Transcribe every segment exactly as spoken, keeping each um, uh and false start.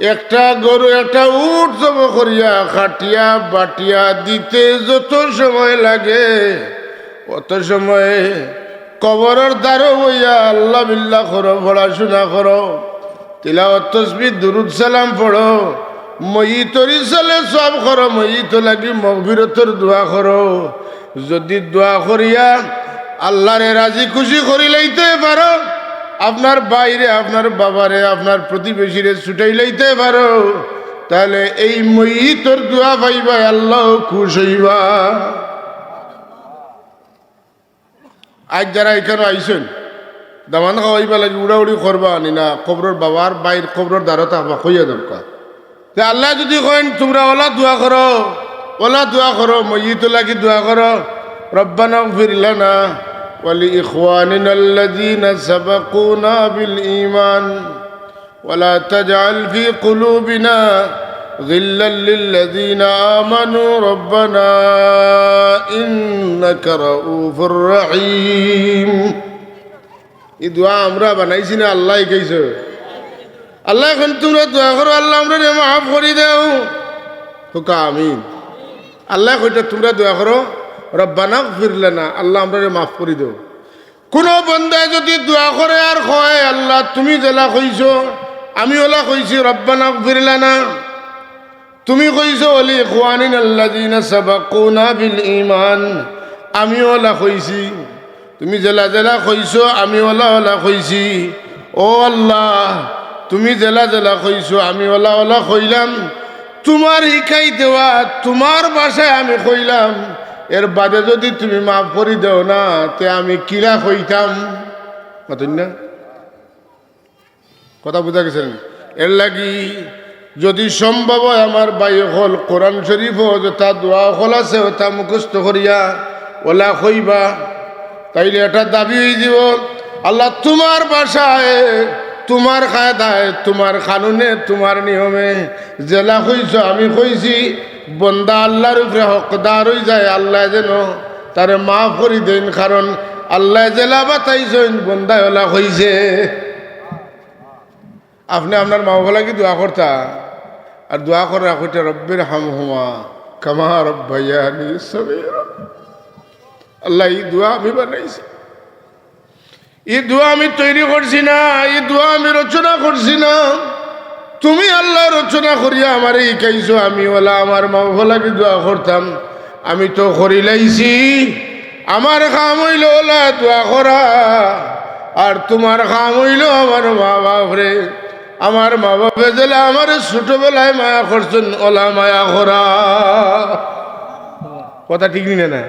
একটা গরু, একটা উট জব করিয়া, কাটিয়া, বাটিয়া দিতে যত সময় লাগে, অত সময় কবরর দ্বারো বইয়া আল্লাহ বিল্লাহ করো, পড়াশুনা করো, তিলাওয়াত তসবিহ দুরুদ সালাম পড়ো, মইয়িতর ইসালে সওয়াব করো, মইয়িত লাগি মগফিরতর দোয়া করো। যদি দোয়া করিয়া আল্লাহরে রাজি খুশি করি লইতে পারো, আপনার ভাইরে, আপনার বাবারে, আপনার প্রতিবেশীরে ছুটাই লইতে পারো, তাহলে এই মইয়িতর দোয়া পাইবা, আল্লাহ খুশ হইবা। আজ যারা এখানো আইছইন, দামান খাওয়াইবা লাগি উড়াউড়ি করবা নি না, কবরর বাবার ভাইর কবরর দ্বারো থাকবা, কইয়া দরকার। তে আল্লায় যদি কইন, "তুমরা অলা দোয়া করো, অলা দোয়া করো, মইয়িত লাগি দোয়া করো, রব্বানা ইগফির লানা ওয়া লিইখওয়ানিনা আল্লাযীনা সাবাকুনা বিল ঈমান।" ولا تجعل في قلوبنا غلا للذين آمنوا ربنا إنك رؤوف رحيم। এই দোয়া আমরা বানাইছি না, আল্লায় কইছে? আল্লায় কইন, "তুমরা দোয়া করো, আল্লাহ আমরারে মাফ করি দেও।" কউক্কা আমিন। আল্লায় কইতা, "তুমরা দোয়া করো, রব্বানা ইগফির লানা, আল্লাহ আমরারে মাফ করি দেও।" কুনু বন্দায় যুদি দোয়া করে আর কয়, "আল্লাহ, তুমি যেলা কইছো, আমি অলা কইছি, রব্বানা ইগফির লানা। তুমি কইছো, ওয়ালি ইখওয়ানিনা আল্লাযীনা সাবাকুনা বিল ঈমান, আমিও অলা কইছি। তুমি যেলা যেলা কইছো, আমি অলা অলা কইছি। ও আল্লাহ, তুমি যেলা যেলা কইছো, আমি অলা অলা কইলাম।" তুমার হিকাই দেওয়া, তুমার ভাষায় আমি কইলাম, এর বাদে যুদি তুমি মাফ করি দেও না, তে আমি কিলা কইতাম? মাতইন না? কথা বুঝা গেছে নি? এর লাগি যুদি সম্ভব অয়, আমার ভাই অকল, কোরআন শরীফো যেতা দোয়া অকল আছে, ওতা মুখস্থ করিয়া অলা কইবা। তাইলে এটা দাবি অই যিবো, আল্লাহ, তুমার ভাষায়, তুমার কায়দায়, তুমার কানুনে, তুমার নিয়মে যেলা কইছো আমি কইছি, বন্দা আল্লাহর উপরে হকদার অই যায়, আল্লায় যেন তারে মাফ করি দেইন, কারণ আল্লায় যেলা বাতাইছইন, বন্দায় অলা কইছে। আপনে আপনার মা বাবার লাগি দোয়া করতা, আর দোয়া করার আগে কইতা, "রব্বির হামহুমা কামা রব্বায়ানি সগীরা।" আল্লাহ, ই দোয়া আমি বানাইছি, ই দোয়া আমি তৈরি করছি না, ই দোয়া আমি রচনা করছি না। তুমি আল্লাহ রচনা করিয়া আমারে হিকাইছো, আমি অলা আমার মা বাবার লাগি দোয়া করতাম। আমি তো করি লাইছি। আমার কাম অইলো অলা দোয়া করা, আর তুমার কাম অইলো আমার মা বাপরে, আমার মা বাপে যেলা আমারে ছোটবেলায় মায়া করছইন, অলা মায়া করা। কথা ঠিক নি না?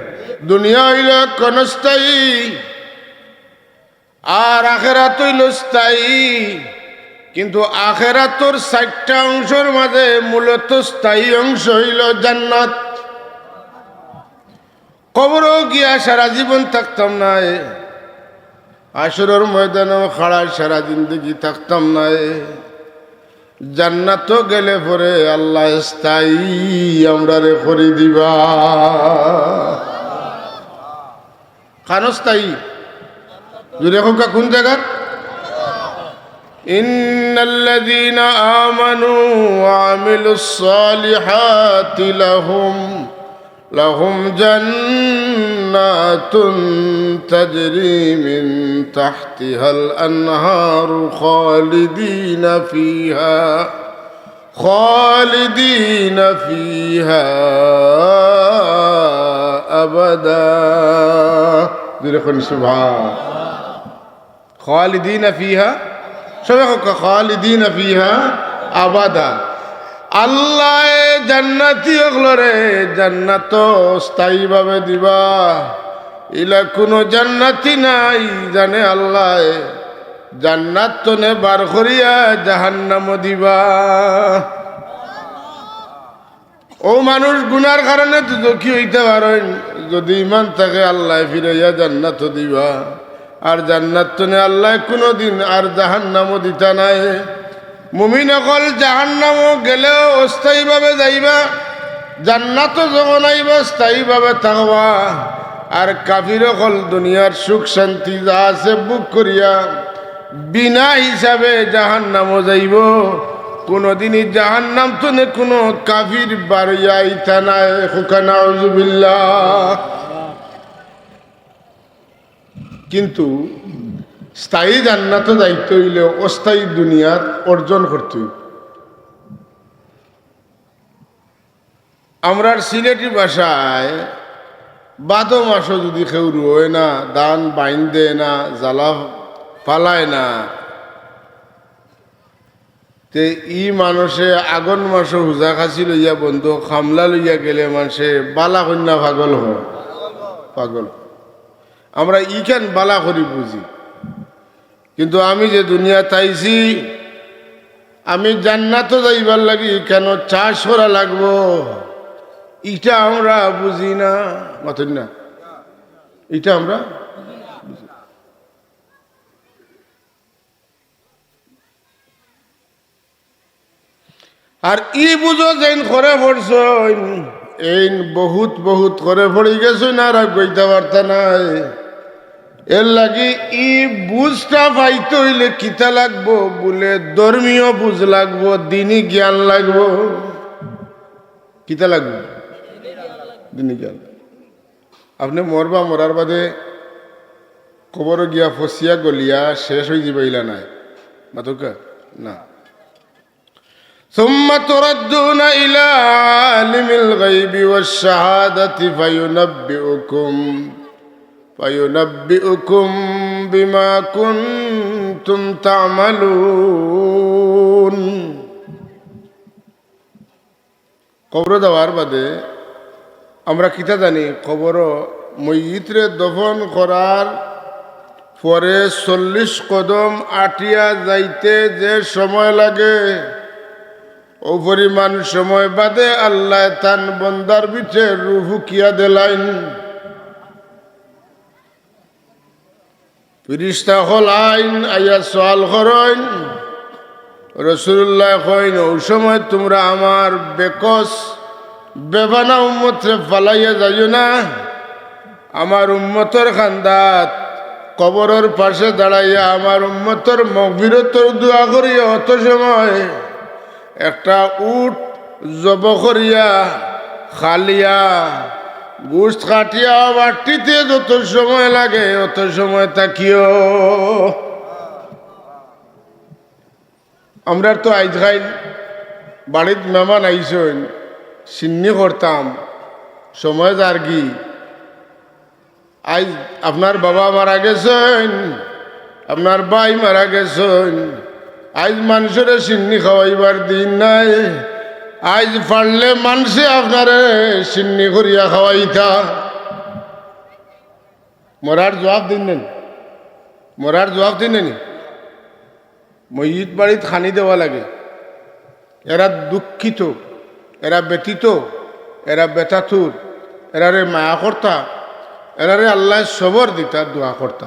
দুনিয়া অইলো ক্ষণস্থায়ী, আর আখেরাত অইলো স্থায়ী। কিন্তু আখেরাতর চাইরটা অংশর মাঝে মূলত স্থায়ী অংশ অইলো জান্নাত। কবরো গিয়া সারা জীবন থাকতাম নায়, হাশরর ময়দানো খাড়া সারা জিন্দেগি থাকতাম নায়। জান্নাতো গেলে পরে আল্লায় স্থায়ী আমরারে করি দিবা। কানো স্থায়ী? জুরে কউক্কা, কুন জাগাত? إن الذين آمنوا وعملوا الصالحات لهم لهم جنات تجري من تحتها الأنهار خالدين فيها خالدين فيها أبدا। জুরে কইন সুবহান। খালিদিনা ফিহা, সবে কউক্কা, খালিদিনা ফিহা আবাদা। আল্লায় জান্নাতি অকলরে জান্নাতো স্থায়ীভাবে দিবা। ইলা কুনু জান্নাতি নাই, জানে আল্লায় জান্নাত তনে বার করিয়া জাহান্নামো দিবা। অউ মানুষ গুনার কারণে দুজখি অইতা পারইন, যুদি ইমান থাকে আল্লায় ফিরাইয়া জান্নাতো দিবা, আর জান্নাত তনে আল্লায় কুনুদিন আর জাহান্নামো দিতা নায়। মুমিন অকল জাহান্নামো গেলেও অস্থায়ীভাবে যাইবা, জান্নাতো যখন আইবা স্থায়ীভাবে থাকবা। আর কাফির অকল দুনিয়ার সুখ শান্তি যা আছে ভোগ করিয়া বিনা হিসাবে জাহান্নামো যাইবো। কুনুদিনই জাহান্নাম তনে কুনু কাফির বারইয়া আইতা নায়, কউক্কা নাউজুবিল্লাহ। কিন্তু স্থায়ী জান্নাতো যাইতে অইলে অস্থায়ী দুনিয়াত অর্জন করতে অইবো। আমরার সিলেটি ভাষায় ভাদো মাসো যুদি কেউ রুয় না, ধান বাইন দেয় না, জ্বালা ফালায় না, তে ই মানষে আগন মাসো হুজা খাসি লইয়া বন্দো কামলা লইয়া গেলে মানষে বালা কইন্না পাগল অয়, পাগল। আমরা ইখান বালা করি বুঝি। কিন্তু আমি যে দুনিয়াত আইছি, আমি জান্নাতো যাইবার লাগি কেনে চাষ করা লাগবো, ইটা আমরা বুঝি না। মাতইন না, ইটা আমরা বুঝি না। আর ই বুঝো যেইন করে পড়ছইন, এইন বহুত বহুত করে পড়ি গেছইন, আর আগুয়াইতা পারতা নায়। এর লাগি ই বুঝটা পাইতে অইলে কিতা লাগবো? বুলে ধর্মীয় বুঝ লাগবো, দিনি জ্ঞান লাগবো। কিতা লাগবো? দিনি জ্ঞান। আপনে মরবা, মরার বাদে কবরো গিয়া ফসিয়া গলিয়া শেষ অইযিবা ইলা নায়, মাতউক্কা না। ثم تردون إلى عالم الغيب والشهادة فينبئكم، فينبئكم بما كنتم تعملون। কবরো যাওয়ার বাদে আমরা কিতা জানি, কবরো মইয়িতরে দফন করার পরে চল্লিশ কদম আটিয়া যাইতে যে সময় লাগে, অউ পরিমাণ সময় বাদে আল্লায় তান বন্দার ভিতরে রুহ ফুকিয়া দিলাইন। ফিরিস্তা অকল আইন, আইয়া সওয়াল করইন। রাসুলুল্লায় কইন, অউ সময় তুমরা আমার বেকস, বেপানা উম্মতরে ফালাইয়া যাইও না। আমার উম্মতর কান্দাত কবরর পাশে দাঁড়াইয়া আমার উম্মতর মগফিরতর দোয়া করিও। অত সময় একটা উট জব করিয়া, খালিয়া, গোস্ত কাটিয়া বাটিতে যত সময় লাগে, অত সময় থাকিও। আমরার তো আইজকাইল বাড়িত মেহমান আইছইন, শিন্নি করতাম, সময় যারগি। আইজ আপনার বাবা মারা গেছইন, আপনার ভাই মারা গেছইন, আইজ মানষরে শিন্নি খাওয়াইবার দিন নাই। আইজ পারলে মানষে আপনারে শিন্নি করিয়া খাওয়াইতা। মরার জুয়াপ দিন নেন, মরার জুয়াপ দিন নেনি। মইয়িত বাড়িত খানি দেওয়া লাগে। এরা দুঃখিত, এরা ব্যথিত, এরা বেতাতুর, এরারে মায়া করতা, এরারে আল্লায় সবর দিতা, দোয়া করতা।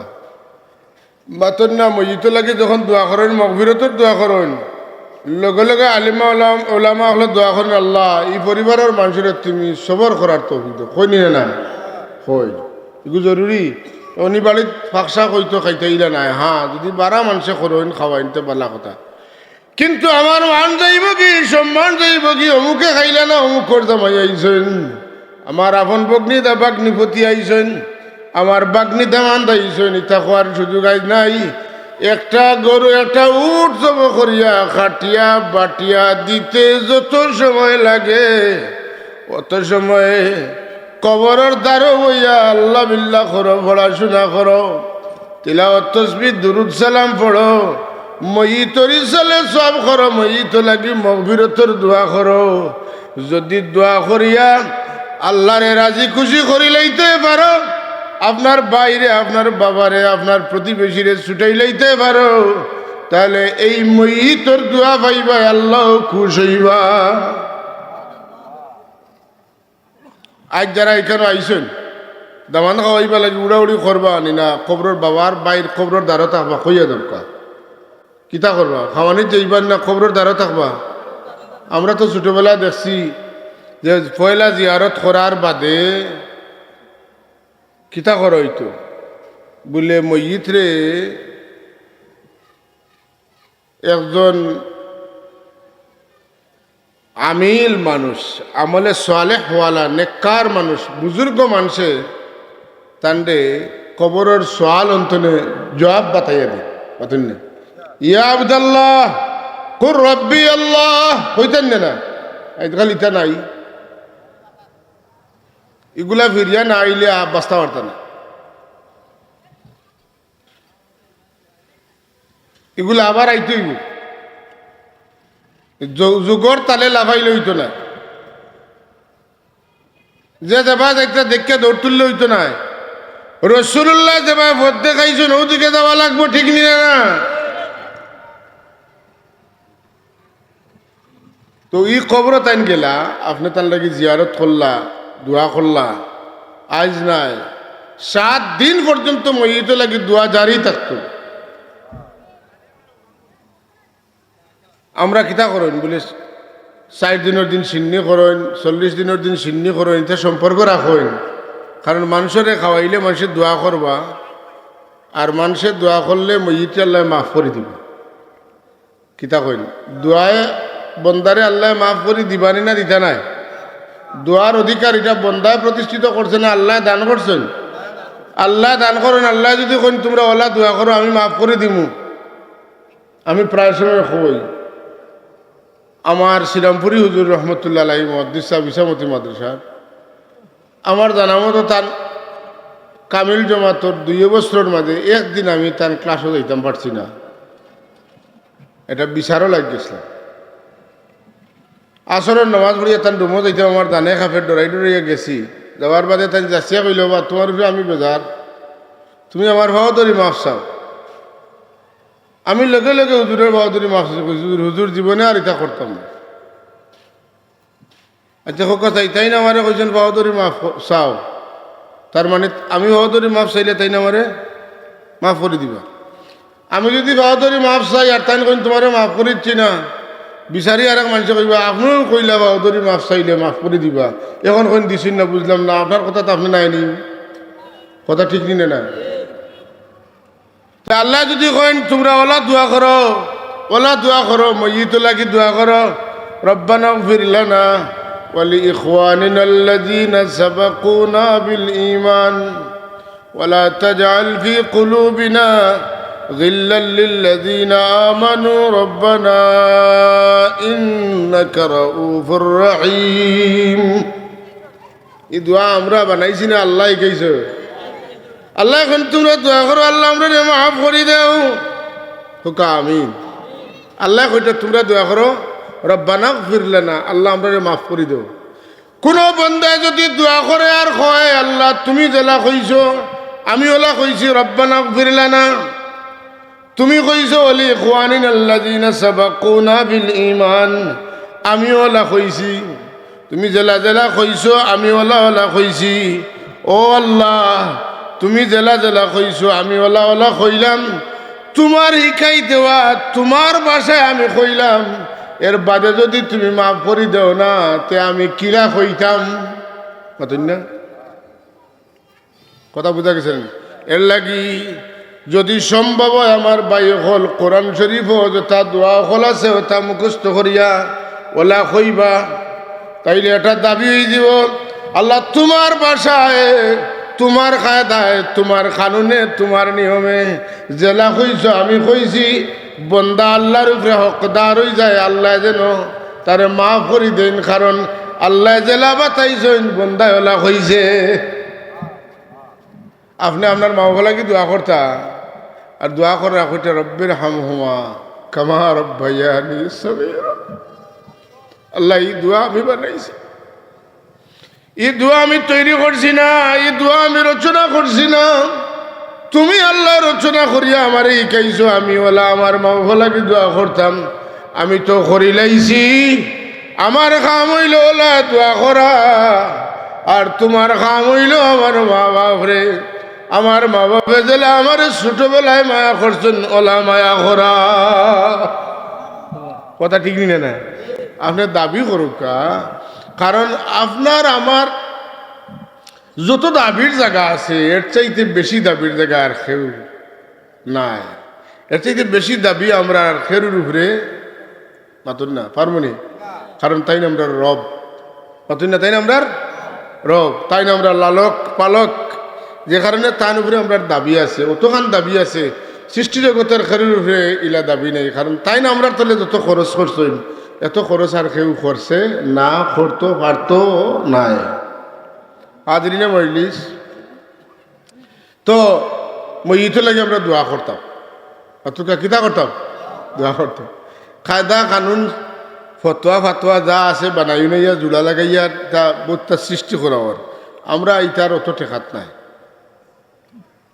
মাতইন না, মইয়িতর লাগি যখন দোয়া করইন, মগফিরতর দোয়া করইন, লগে লগে আলিমা ওলাম-, ওলামা অকলে দোয়া করইন, "আল্লাহ, ই পরিবারর মানষরে তুমি সবর করার তৌফিক দেও।" কইন নি না? কইন। ইগু জরুরি। অনি বাড়িত ফাকশা কইতো খাইতা ইলা নায়। হ্যাঁ, যুদি বারা মানষে করইন খাওয়াইন তে বালা কথা। কিন্তু আমার মান যাইবোগি, সম্মান যাইবোগি, অমুকে খাইলা না, অমুকর জামাই আইছইন। আমার আপন ভগ্নি দা ভাগ্নিপতি আইছইন, আমার ভাগ্নি দামান্দ আইছইন, ইতা কওয়ার সুযোগ আইজ নাই। একটা গরু, একটা উট জব করিয়া, কাটিয়া, বাটিয়া দিতে যত সময় লাগে, অত সময় কবরর দ্বারো বইয়া আল্লাহ বিল্লাহ করো, পড়াশুনা করো, তিলাওয়াত তসবিহ দুরুদ সালাম পড়ো, মইয়িতর ইসালে সওয়াব করো, মইয়িতর লাগি মগফিরতর দোয়া করো। যুদি দোয়া করিয়া আল্লাহরে রাজি খুশি করিলাইতে পারো, আপনার ভাইরে, আপনার বাবারে, আপনার প্রতিবেশীরে ছুটাইলাইতে পারো, তাইলে এই মইয়িতর দোয়া পাইবায়, আল্লাহ খুশ অইবা। আইজ যারা ইখানো আইছইন, দামান খাওয়াইবার লাগি উড়াউড়ি করবা নি না, কবরর বাবার ভাইর কবরর দ্বারো থাকবা, কইয়া দেউক্কা। কিতা করবা? খাওয়ানিত যাইবা নি না, কবরর দ্বারো থাকবা? আমরা তো ছোটবেলায় দেখছি যে পয়লা জিয়ারত করার বাদে কিতা করা অইতো? বুলে মইয়িতরে একজন আমিল মানুষ, আমলে সালেহওয়ালা, নেককার মানুষ, বুজুর্গ মানষে তানরে কবরর সওয়াল অন্তনে জওয়াব বাতাইয়া দেইন। মাতইন না, "ইয়া আব্দাল্লাহ, কুর রব্বি আল্লাহ" কইতা না নি? আইজকাল ইতা নাই। ইগুলা ফিরিয়া না আইলে আ-, বাঁচতা পারতা না। ইগুলা আবার আইতে অইবো। যু-, যুগর তালে লাফাইলে অইতো না। যে যেবায় যাইতা দেখিয়া দৌড় তুললে অইতো না। রসুলুল্লায় যেবায় পথ দেখাইছইন, অউ দিকে যাওয়া লাগবো, ঠিক নি না? তো ই কবরো তাইন গেলা, আপনে তান লাগি জিয়ারত করলা, দোয়া করলা, আইজ নায়, সাত দিন পর্যন্ত মইয়িতর লাগি দোয়া জারি থাকতো। আমরা কিতা করইন বুলে, চাইর দিনর দিন শিন্নি করইন, চল্লিশ দিনর দিন শিন্নি করইন, ইতা সম্পর্ক রাখইন। কারণ মানষরে খাওয়াইলে মানষে দোয়া করবা, আর মানষে দোয়া করলে মইয়িতে আল্লায় মাফ করি দিবা। কিতা কইন? দোয়ায় বন্দারে আল্লায় মাফ করি দিবা নি না দিতা নায়? দোয়ার অধিকার ইটা বন্দায় প্রতিষ্ঠিত করছে না, আল্লায় দান করছইন? আল্লায় দান করইন। আল্লায় যুদি কইন, "তুমরা অলা দোয়া করো, আমি মাফ করি দিমু।" আমি প্রায় সময় কই, আমার শ্রীরামপুরী হুজুর রহমতুল্লাহ আলাইহি, মুহাদ্দিস সাব, ইছামতি মাদ্রাসার, আমার জানা মতো তান কামিল জমাতর দুই বছরর মাঝে একদিন আমি তান ক্লাসো যাইতাম পারছি না। এটা বিচারও লাগি গেছিলাম। আসরর নমাজ পড়িয়া তান রুমো যাইতাম, আমার জানে খাফের ডরাই ডরাইয়া গেছি। যাওয়ার বাদে তাইন যাচিয়া কইলা, "বা, তুমার উপরে আমি বেজার, তুমি আমার পাও ধরি মাফ চাও।" আমি লগে লগে হুজুরর পাও ধরি মাফ চাইছি, কইছি, "হুজুর, হুজুর, জীবনে আর ইতা করতাম না।" আচ্ছা, কউক্কা চাই, তাইন আমারে কইছইন পাও ধরি মাফ ক-, চাও, তার মানে আমি পাও ধরি মাফ চাইলে তাইন আমারে মাফ করি দিবা। আমি যুদি পাও ধরি মাফ চাই আর তাইন কইন, "তুমারে মাফ করি দিছি না", বিচারি আরেক মানষে কইবা, "আপনেও কইলা পাও ধরি মাফ চাইলে মাফ করি দিবা, এখন কইন দিছইন না, বুঝলাম না, আপনার কথা তো আপনে নাইনি।" কথা ঠিক নি না? তে আল্লায় যুদি কইন, "তুমরা অলা দোয়া করো, অলা দোয়া করো, মইয়িতর লাগি দোয়া করো, রব্বানা ইগফির লানা ওয়া লিইখওয়ানিনাল্লাযীনা সাবাকুনা বিল ঈমান ওয়া লা তাজআল ফী কুলুবিনা গিল্লাল লিল্লাযীনা আমানু রব্বানা ইন্নাকা রাউফুর রাহিম।" ই দোয়া আমরা বানাইছি না, আল্লায় শিখাইছে। আল্লায় কইন, "তুমরা দোয়া করো, আল্লাহ আমরারে মাফ করি দেও।" কউক্কা আমিন। আল্লায় কইতা, "তুমরা দোয়া করো, রব্বানা ইগফির লানা, আল্লাহ আমরারে মাফ করি দেও।" কুনু বন্দায় যুদি দোয়া করে আর কয়, "আল্লাহ, তুমি যেলা কইছো, আমি অলা কইছি, রব্বানা ইগফির লানা।" তুমি কইছো, "ওয়ালি ইখওয়ানিনাল্লাযীনা সাবাকুনা বিল ঈমান।" আমি অলা কইছি। তুমি যেলা যেলা কইছো, আমি অলা অলা কইছি। ও আল্লাহ, তুমি যেলা যেলা কইছো, আমি অলা অলা কইলাম। তুমার হিকাই দেওয়া, তুমার ভাষায় আমি কইলাম। এর বাদে যুদি তুমি মাফ করি দেও না, তে আমি কিলা কইতাম? মাতইন না? কথা বুঝা গেছে নি? এর লাগি যুদি সম্ভব অয় আমার ভাই অকল, কোরআন শরীফো যেতা দোয়া অকল আছে, ওতা মুখস্থ করিয়া অলা কইবা, তাইলে এটা দাবি অইযিবো, "আল্লাহ, তুমার ভাষায়, তুমার কায়দায়, তুমার কানুনে, তুমার নিয়মে যেলা কইছো আমি কইছি।" বন্দা আল্লাহর উপরে হকদার অইযায়, আল্লায় যেন তারে মাফ করি দেইন, কারণ আল্লায় যেলা বাতাইছইন, বন্দায় অলা কইছে। আপনে আপনার মা বাবার লাগি দোয়া করতা, আর দোয়া করার আগে কইতা, "রব্বির হামহুমা কামা রব্বায়ানি সগীরা।" আল্লাহ, ই দোয়া আমি বানাইছি, ই দোয়া আমি তৈরি করছি না, ই দোয়া আমি রচনা করছি না। তুমি আল্লাহ রচনা করিয়া আমারে হিকাইছো, আমি অলা আমার মা বাবার লাগি দোয়া করতাম, আমি তো করিলাইছি। আমার কাম অইলো অলা দোয়া করা, আর তুমার কাম অইলো আমার মা বাপরে, আমার মা বাপে যেলা আমারে ছোটবেলায় মায়া করছইন, অলা মায়া করা। কথা ঠিক নি না? আপনে দাবি করউক্কা, কারণ আপনার আমার যত দাবির জাগা আছে, এর চাইতে বেশি দাবির জাগা আর কেউ নাই। এর চাইতে বেশি দাবি আমরা আর কেউর উপরে মাতইন না, পারমু নি? কারণ তাইন আমরার রব। মাতইন না, তাইন আমরার রব, তাইন আমরার লালক পালক, যে কারণে তান উপরে আমরার দাবি আছে, অতখান দাবি আছে। সৃষ্টি জগতর কেউর উপরে ইলা দাবি নাই, কারণ তাইন আমরার তলে যত খরচ করছইন, এত খরচ আর কেউ করছে না, করতো পারতো নায়। হাজিরিনে মজলিস, তো মইয়িতর লাগি আমরা দোয়া করতাম। অতকা কিতা করতাম? দোয়া করতাম। কায়দা কানুন, ফতোয়া ফাতোয়া যা আছে বানাইয়া জুড়া লাগাইয়া তা বউততা সৃষ্টি করা অর। আমরা ইতার অত টেকাত নাই।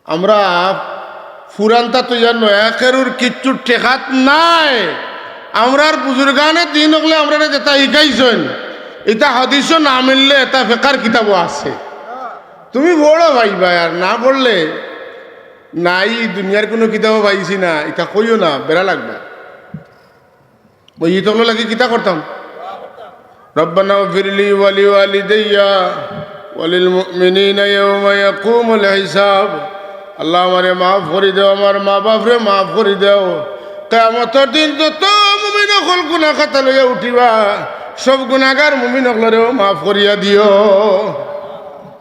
আমরা পুরানতা থইয়া নয়া কেউর কিচ্ছু টেকাত নাই। আমরার বুজুর্গানে দিন অকলে আমরারে যেতা হিকাইছইন, ইতা হাদিসো না মিললে এতা ফেকার কিতাবো আছে। তুমি পড়ো ভাই, ভাই, আর না পড়লে নাই, দুনিয়ার কুনু কিতাবো পাইছি না, ইতা কইও না, বেড়া লাগবা। মইয়িত অকলর লাগি কিতা করতাম? ربنا اغفر لي ولوالدي وللمؤمنين يوم يقوم الحساب। আল্লাহ, আমারে মাফ করি দেও, আমার মা বাপরে মাফ করি দেও। কিয়ামতর দিন যত মুমিন অকল গুনা খাতা লইয়া উঠিবা, সব গুনাগার মুমিন অকলরেও মাফ করিয়া দিও।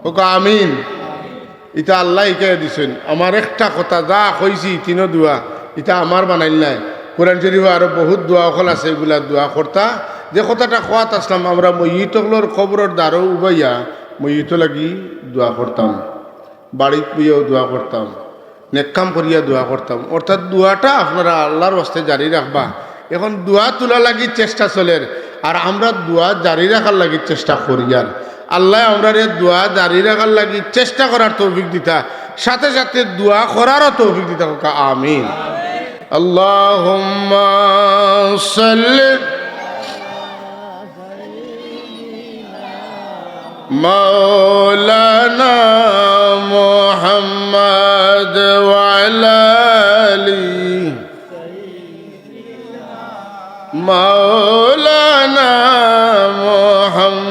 কউক্কা আমিন। ইতা আল্লায় হিকাইয়া দিছইন। আমার একটা কথা যা কইছি, তিনো দোয়া, ইতা আমার বানাইল নায়। কোরআন শরীফো আরো বউত দোয়া অকল আছে, ইগুলা দোয়া করতা। যে কথাটা কওয়াত আছলাম, আমরা মইয়িত অকলর কবরর দ্বারো উবাইয়া মইয়িতর লাগি দোয়া করতাম, বাড়িত বইয়াও দোয়া করতাম, নেক কাম করিয়া দোয়া করতাম। অর্থাৎ দোয়াটা আপনারা আল্লাহর ওয়াস্তে জারি রাখবা। এখন দোয়া তুলার লাগি চেষ্টা চলের, আর আমরা দোয়া জারি রাখার লাগি চেষ্টা করিয়ার। আল্লায় আমরারে দোয়া জারি রাখার লাগি চেষ্টা করার তৌফিক দিতা, সাথে সাথে দোয়া করারও তৌফিক দিতা। কউক্কা আমিন। اللهم صل مولانا محمد وعلى آله مولانا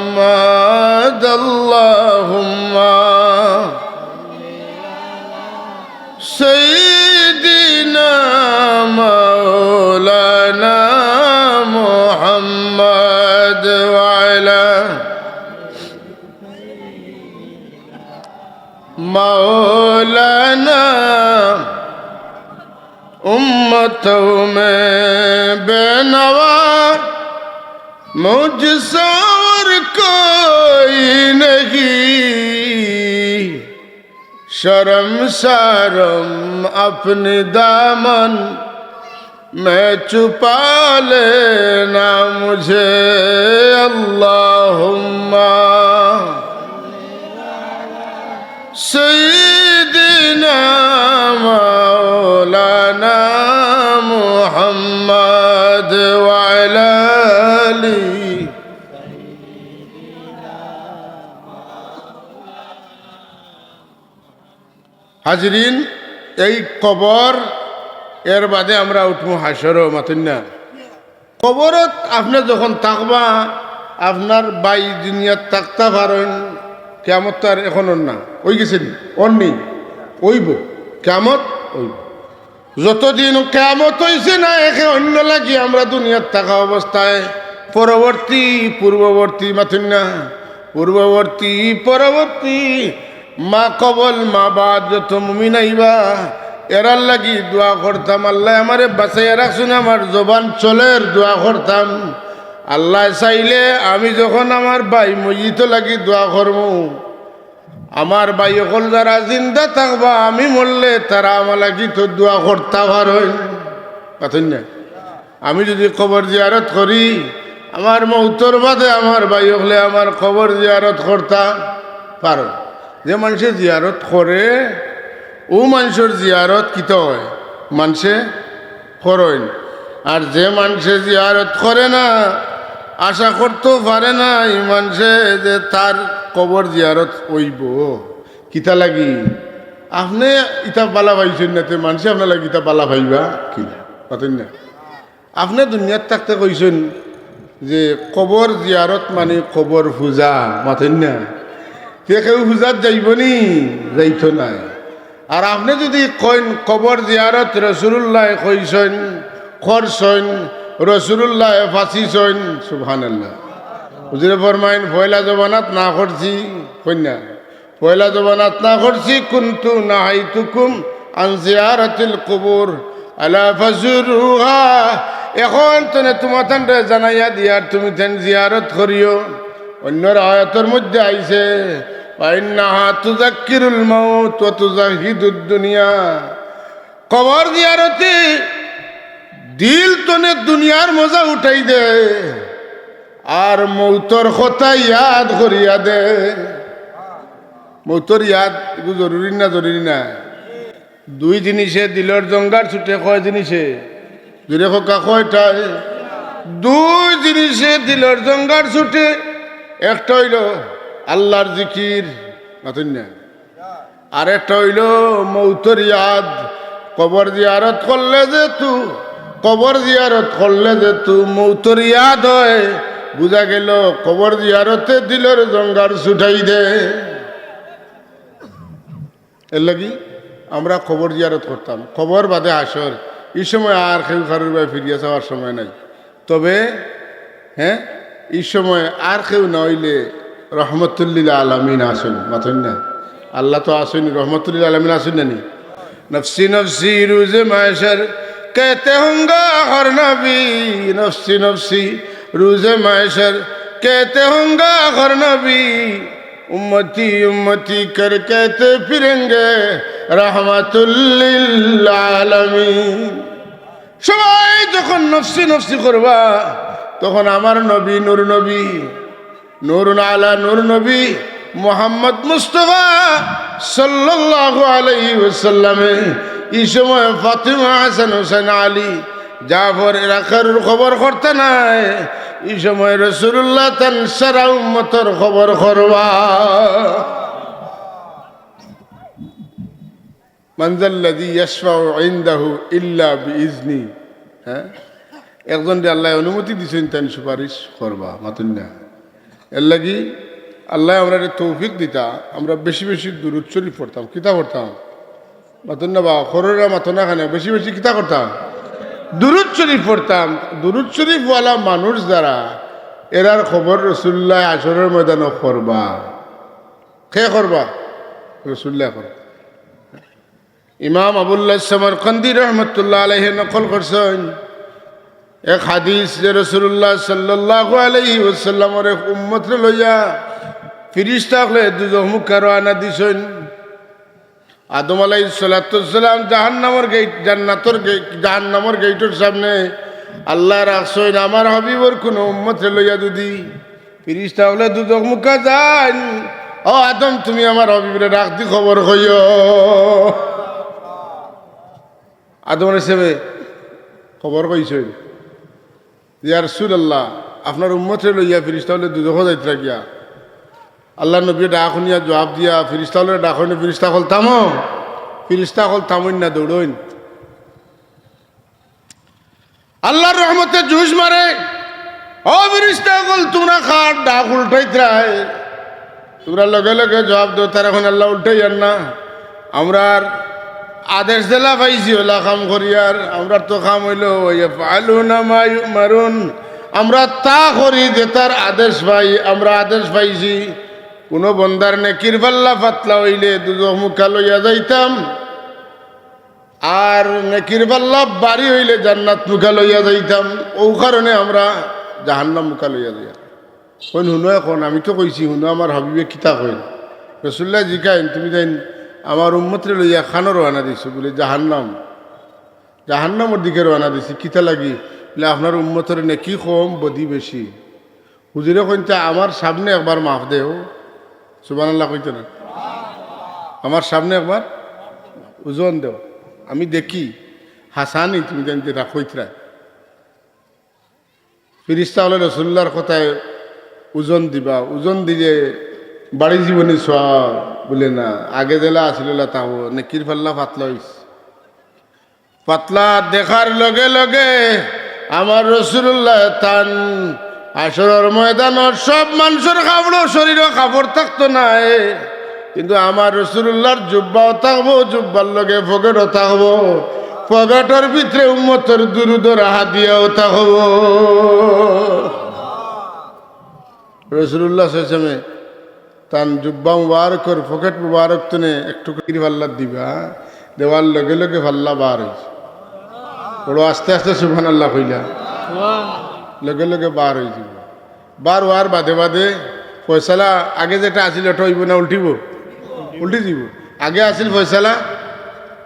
محمد، اللهم سيدنا مولانا محمد وعلى مولانا امتوں میں بے نوا مجھ سا اور کوئی نہیں، شرمسارم اپنے دامن میں چھپا لینا مجھے، اللہم سیدنا مولانا محمد وعلی آلہ۔ হাজিরিন, এই কবর, এর বাদে আমরা উঠমু হাশরো, মাতইন না। কবরত আপনে যখন থাকবা, আপনার ভাই দুনিয়াত থাকতা পারইন, কিয়ামত তো আর এখন অর না, অইগেছে নি? অর নি? অইবো, কিয়ামত অইবো। যতদিন কিয়ামত অইছে না, একে অইন্য লাগি আমরা দুনিয়াত থাকা অবস্থায় পরবর্তী, পূর্ববর্তী, মাতইন না, পূর্ববর্তী, পরবর্তী, মা কবল, মা বাদ যত মুমিন আইবা, এরার লাগি দোয়া করতাম। আল্লায় আমারে বাঁচাইয়া রাখছইন, আমার জবান চলের দোয়া করতাম। আল্লায় চাইলে আমি যখন আমার ভাই মইয়িতর লাগি দোয়া করমু, আমার ভাই অকল যারা জিন্দা থাকবা, আমি মরলে তারা আমার লাগি তো দোয়া করতা পারইন। মাতইন না? আমি যুদি কবর জিয়ারত করি, আমার মউতর বাদে আমার ভাই অকলে আমার কবর জিয়ারত করতা পারইন। যে মানষে জিয়ারত করে, অউ মানষর জিয়ারত কিতা অয়? মানষে করইন। আর যে মানষে জিয়ারত করে না, আশা করতেও পারে না ই মানষে যে তার কবর জিয়ারত অইবো। কিতা লাগি? আপনে ইতা বালা পাইছইন না, তে মানষে আপনার লাগি ইতা বালা পাইবা কিলা? মাতইন না? আপনে দুনিয়াত থাকতে কইছইন যে কবর জিয়ারত মানি কবর পূজা, মাতইন না? তে কেউ পূজাত যাইবো নি? যাইতো নায়। আর আপনে যুদি কইন কবর জিয়ারত রাসুলুল্লায় কইছইন, করছইন, রসুলুল্লায় ফাঁসি ছইন, সুবহানাল্লাহ। হুজুরে ফরমাইন, "পয়লা জমানাত না করছি, কইন না, পয়লা জমানাত না করছি, কুনতু নাহাইতুকুম আন জিয়ারাতিল কুবুর, আলা ফাজুরুহা।" অখন তনে তুমাতানরে জানাইয়া দিয়ার, তুমিতাইন জিয়ারত করিও। অন্য রেওয়ায়তর মধ্যে আইছে, "ওয়া ইন্নাহা তুযাক্কিরুল মাউত ওয়া তুজাহিদুদ দুনিয়া।" কবর জিয়ারতে দিল তনে দুনিয়ার মজা উঠাই দে, আর মৌতর কথা ইয়াদ করিয়া দে। মৌতর ইয়াদ এগু জরুরি না, জরুরি না? দুই জিনিসে দিলর জঙ্গার ছুটে। কয় জিনিসে? জুরে কউক্কা, কয়টায়? দুই জিনিসে দিলর জঙ্গার ছুটে। একটা অইলো আল্লার জিকির, মাতইন না? আর একটা অইলো মৌতর ইয়াদ। কবর জিয়ারত করলে যেহেতু, কবর জিয়ারত করলে যেহেতু মৌতর ইয়াদ অয়, বুঝা গেলো কবর জিয়ারতে দিলর জঙ্গার ছুটাই দে। এরলাগি আমরা কবর জিয়ারত করতাম, কবর বাদে হাশর। ই সময় আর কেউ কারুর বায় ফিরিয়া চাওয়ার সময় নাই। তবে, হ্যাঁ, ই সময় আর কেউ না অইলে রহমতুল্লিল আলামিন আছইন, মাতইন না? আল্লা তো আছইন, রহমতুল্লিল আলামিন আছইন না নি? "নফসি নফসি রুজে মাশর, কেতে হোঙ্গা হর নবী, নফসি নফসি রুজে মাশর, কেতে হোঙ্গা হর নবী, উম্মতি উম্মতি কর কেতে ফিরেঙ্গে রহমতুল্লিল আলামিন।" সবাই যখন নফসি নফসি করবা, তখন আমার নবী, নূর নবী, নূরুন আলা নূর নবী মুহাম্মদ মুস্তফা সাল্লাল্লাহু আলাইহি ওয়াসাল্লামে ই সময় ফাতিমা, হাসান, হুসেন, আলী, জাফর এরা কারুর খবর করতা নায়। ই সময় রাসূলুল্লাহ তান সারা উম্মতর খবর করবা। "মান যাল্লাযী ইয়াশফাউ ইনদাহু ইল্লা বিইজনি।" হ্যাঁ, একজনরে আল্লায় অনুমতি দিছইন, তাইন সুপারিশ করবা, মাতইন না? এরলাগি আল্লায় আমরারে তৌফিক দিতা, আমরা বেশি বেশি দুরূদ শরীফ পড়তাম। কিতা পড়তাম? মাতইন না বা, কররা মাতো না কেনে? বেশি বেশি কিতা করতাম? দুরূদ শরীফ পড়তাম। দুরূদ শরীফওয়ালা মানুষ যারা, এরার খবর রাসূলুল্লায় হাশরর ময়দানো করবা। কে করবা? রাসূলুল্লায় করবা। ইমাম আবুল্লাহ সমরকন্দি রহমতুল্লাহ আলাইহি নকল করছইন এক হাদিস যে রাসূলুল্লাহ সাল্লাল্লাহু আলাইহি ওয়াসাল্লামর এক উম্মতরে লইয়া ফিরিস্তা অকলে দুজখ মুখা রওয়ানা দিছইন। আদম আলাইহিস সালাতু ওয়াস সালাম জাহান্নামর গেইট, জান্নাতর গেইট, জাহান্নামর গেইটর সামনে আল্লায় রাখছইন, আমার হাবিবর কুনু উম্মতরে লইয়া যুদি ফিরিস্তা অকলে দুজখ মুখা যাইন, "ও আদম, তুমি আমার হাবিবরে ডাক দি খবর কইও।" আদম আলাইহিস সালামে খবর কইছইন, "ইয়া রাসূলুল্লাহ, আপনার উম্মতরে লইয়া ফিরিস্তা অকলে দুজখো যাইতরা গিয়া।" আল্লার নবীয়ে ডাক হুনিয়া জুয়াব দিয়া, "ফিরিস্তা অকলরে ডাকইন, ফিরিস্তা অকল থামো।" ফিরিস্তা অকল থামইন না, দৌড়ইন। আল্লার রহমতে জুশ মারে, "ও ফিরিস্তা অকল, তুমরা কার ডাক উল্টাইতরায়? তুমরা লগে লগে জুয়াব দেও।" তারা কইন, "আল্লাহ, উল্টাইয়ার না, আমরার আদেশ যেলা পাইছি, অলা কাম করিয়ার। আমরার তো কাম অইলো, ওয়ায়াফআলুনা মা ইউমারুন, আমরা তা করি যেতার আদেশ পাই, আমরা আদেশ পাইছি। কুনু বন্দার নেকির পাল্লা পাতলা অইলে দুজখ মুখা লইয়া যাইতাম।" আর নেকির পাল্লা ভারি অইলে জান্নাত মুখা লইয়া যাইতাম। অউ কারণে আমরা জাহান্নাম মুখা লইয়া যাইয়ার। কইন, "হুনো অখন, আমি তো কইছি, হুনো আমার হাবিবে কিতা কইন।" রাসূলুল্লায় জিকাইন, "তুমি তাইন আমার উম্মতরে লইয়া কানো রওয়ানা দিছো?" বুলে, "জাহান্নাম, জাহান্নামর দিকে রওয়ানা দিছি।" "কিতা লাগি?" বুলে, "আপনার উম্মতর নেকি কম, বদি বেশি।" হুজুরে কইন, "তে আমার সামনে একবার মাফ দেও।" সুবহানাল্লাহ কইতো না? "আমার সামনে একবার ওজন দেও, আমি দেখি হাছানি তুমি যেন যেটা কইতরায়।" ফিরিস্তা অকলে রাসূলুল্লাহর কথায় ওজন দিবা, ওজন দিলে বাড়ি জীবনে সওয়াব বুলে না, আগে যেলা আছিল অলা থাকবো, নেকির পাল্লা পাতলা অইছে। পাতলা দেখার লগে লগে আমার রাসূলুল্লাহ তান হাশরর ময়দানর সব মানষর কাপড়ও, শরীরও কাপড় থাকতো নায়, কিন্তু আমার রাসূলুল্লাহর জুব্বাও থাকবো, জুব্বার লগে পকেটও থাকবো। পকেটর ভিতরে উম্মতর দুরুদর হাদিয়াও থাকবো। রাসূলুল্লাহ সাল্লাল্লাহু আলাইহি ওয়াসাল্লামে তান জুব্বা মুবারকর পকেট মুবারক তনে এক টুকরা করি ফাল্লাত দিবা, দেওয়ার লগে লগে ফাল্লা বার অইছে। বড় আস্তে আস্তে সুবহানাল্লাহ কইলা, লগে লগে বার অই যিবো। বার অওয়ার বাদে বাদে ফয়সালা আগে যেটা আছিল, ওটা অইবো না উল্টিবো? উল্টি যিবো। আগে আছিল ফয়সালা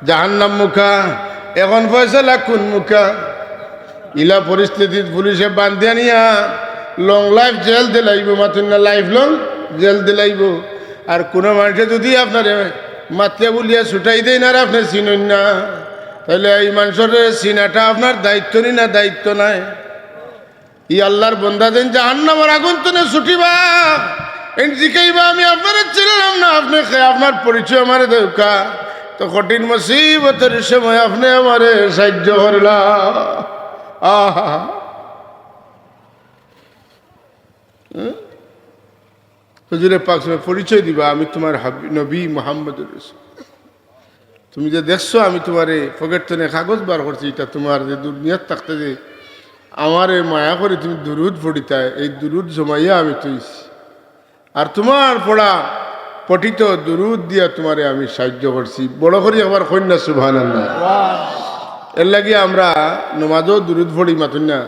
জাহান্নাম মুখা, এখন ফয়সালা কুন মুখা। ইলা পরিস্থিতিত পুলিশে বান্ধিয়া নিয়া লং লাইফ জেল দিলাইবো, মাতুন না, লাইফ লং জেল দিলাইবো। আর কুনু মানষে যুদি আপনারে মাতিয়া বুলিয়া ছুটাই দেইন আর আপনে চিনইন না, তাইলে ই মানষরে চিনাটা আপনার দায়িত্ব নি না দায়িত্ব নায়? ই আল্লার বন্দা যেইন জাহান্নামর আগুন তনে ছুটিবা, এইন জিকাইবা, "আমি আপনারে চিনলাম না, আপনে কে? আপনার পরিচয় আমারে দেউক্কা।" তো কঠিন মুসিবতর সময় আপনে আমারে সাহায্য করলা। আহা। হুজুরে পাক সাল্লাল্লাহু আলাইহি ওয়াসাল্লাম পরিচয় দিবা, "আমি তুমার হাবি-, নবী মুহাম্মদুর রাসূল। তুমি যে দেখছো আমি তুমারে পকেট তনে কাগজ বার করছি, ইটা তুমার যে দুনিয়াত থাকতে যে আমারে মায়া করি তুমি দুরুদ পড়িতায়, এই দুরুদ জমাইয়া আমি থইছি। আর তুমার পড়া পঠিত দুরুদ দিয়া তুমারে আমি সাহায্য করছি।" বড় করি একবার কইন না সুবহানাল্লাহ। এর লাগি আমরা নমাজও দুরুদ পড়ি, মাতুন না?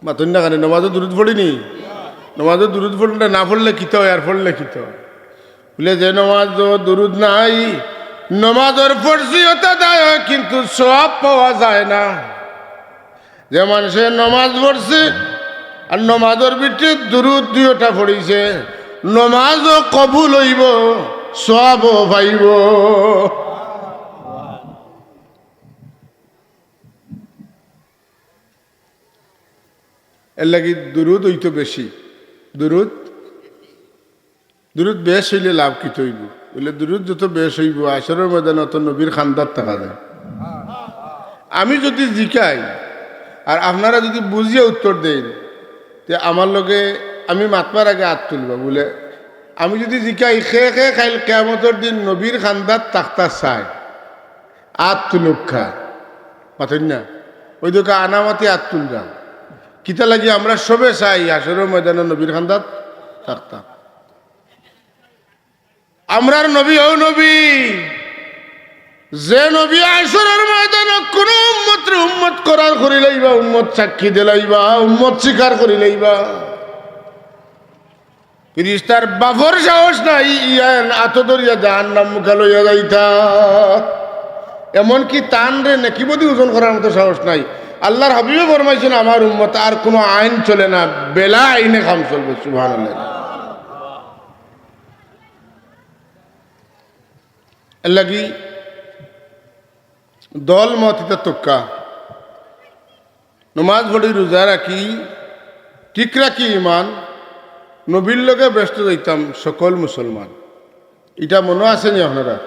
মাতুন না কেনে? নমাজও দুরুদ পড়ি নি? নমাজও দুরুদ পড়ি না, না পড়লে কিতা অয় আর পড়লে কিতা অয়? বুলে, যে নমাজও দুরুদ নাই, নমাজর ফরজিয়ত আদায় অয়, কিন্তু সওয়াব পাওয়া যায় না। যে মানষে নমাজ পড়ছে আর নমাজর ভিতরে দুরুদ দুইওটা পড়ছে, নমাজও কবুল অইবো, সওয়াবও পাইবো। এর লাগি দুরুদ অইতো বেশি। দুরুদ, দুরুদ বেশ অইলে লাভ কিতা অইবো? বুলে, দুরুদ যত বেশ অইবো, হাশরর ময়দানে অত নবীর খান্দাত থাকা যায়। আমি যুদি জিকাই আর আপনারা যুদি বুঝিয়া উত্তর দেইন, তে আমার লগে আমি মাতবার আগে আত তুলবা। বুলে, আমি যুদি জিকাই, "কে কে কাইল কিয়ামতর দিন নবীর খান্দাত থাকতা চায়, আত তুলউক্কা।" মাতইন না? অউ দেখউক্কা আনামাতি আত তুলরা। কিতা লাগি? আমরা সবে চাই হাশরর ময়দানে নবীর খান্দাত থাকতাম। আমরার নবী অউ নবী, যে নবী হাশরর ময়দানে কুনু উম্মতরে উম্মত করার করিলাইবা, উম্মত সাক্ষী দিলাইবা, উম্মত স্বীকার করিলাইবা। ফিরিস্তার বাফর সাহস নাই, ইয়ান আতো ধরিয়া জাহান্নাম মুখা লইয়া যাইতা। এমনকি তানরে নেকিবদি ওজন করার মতো সাহস নাই। আল্লার হাবিবে ফরমাইছইন, "আমার উম্মত আর কুনু আইন চলে না, বেলা আইনে কাম চলবো।" সুবহানাল্লাহ। এর লাগি দল মত ইতা তক্কা। নমাজ পড়ি, রোজা রাখি, ঠিক রাখি ইমান, নবীর লগে বেহেস্তো যাইতাম সকল মুসলমান। ইটা মনো আছে নি আপনারা?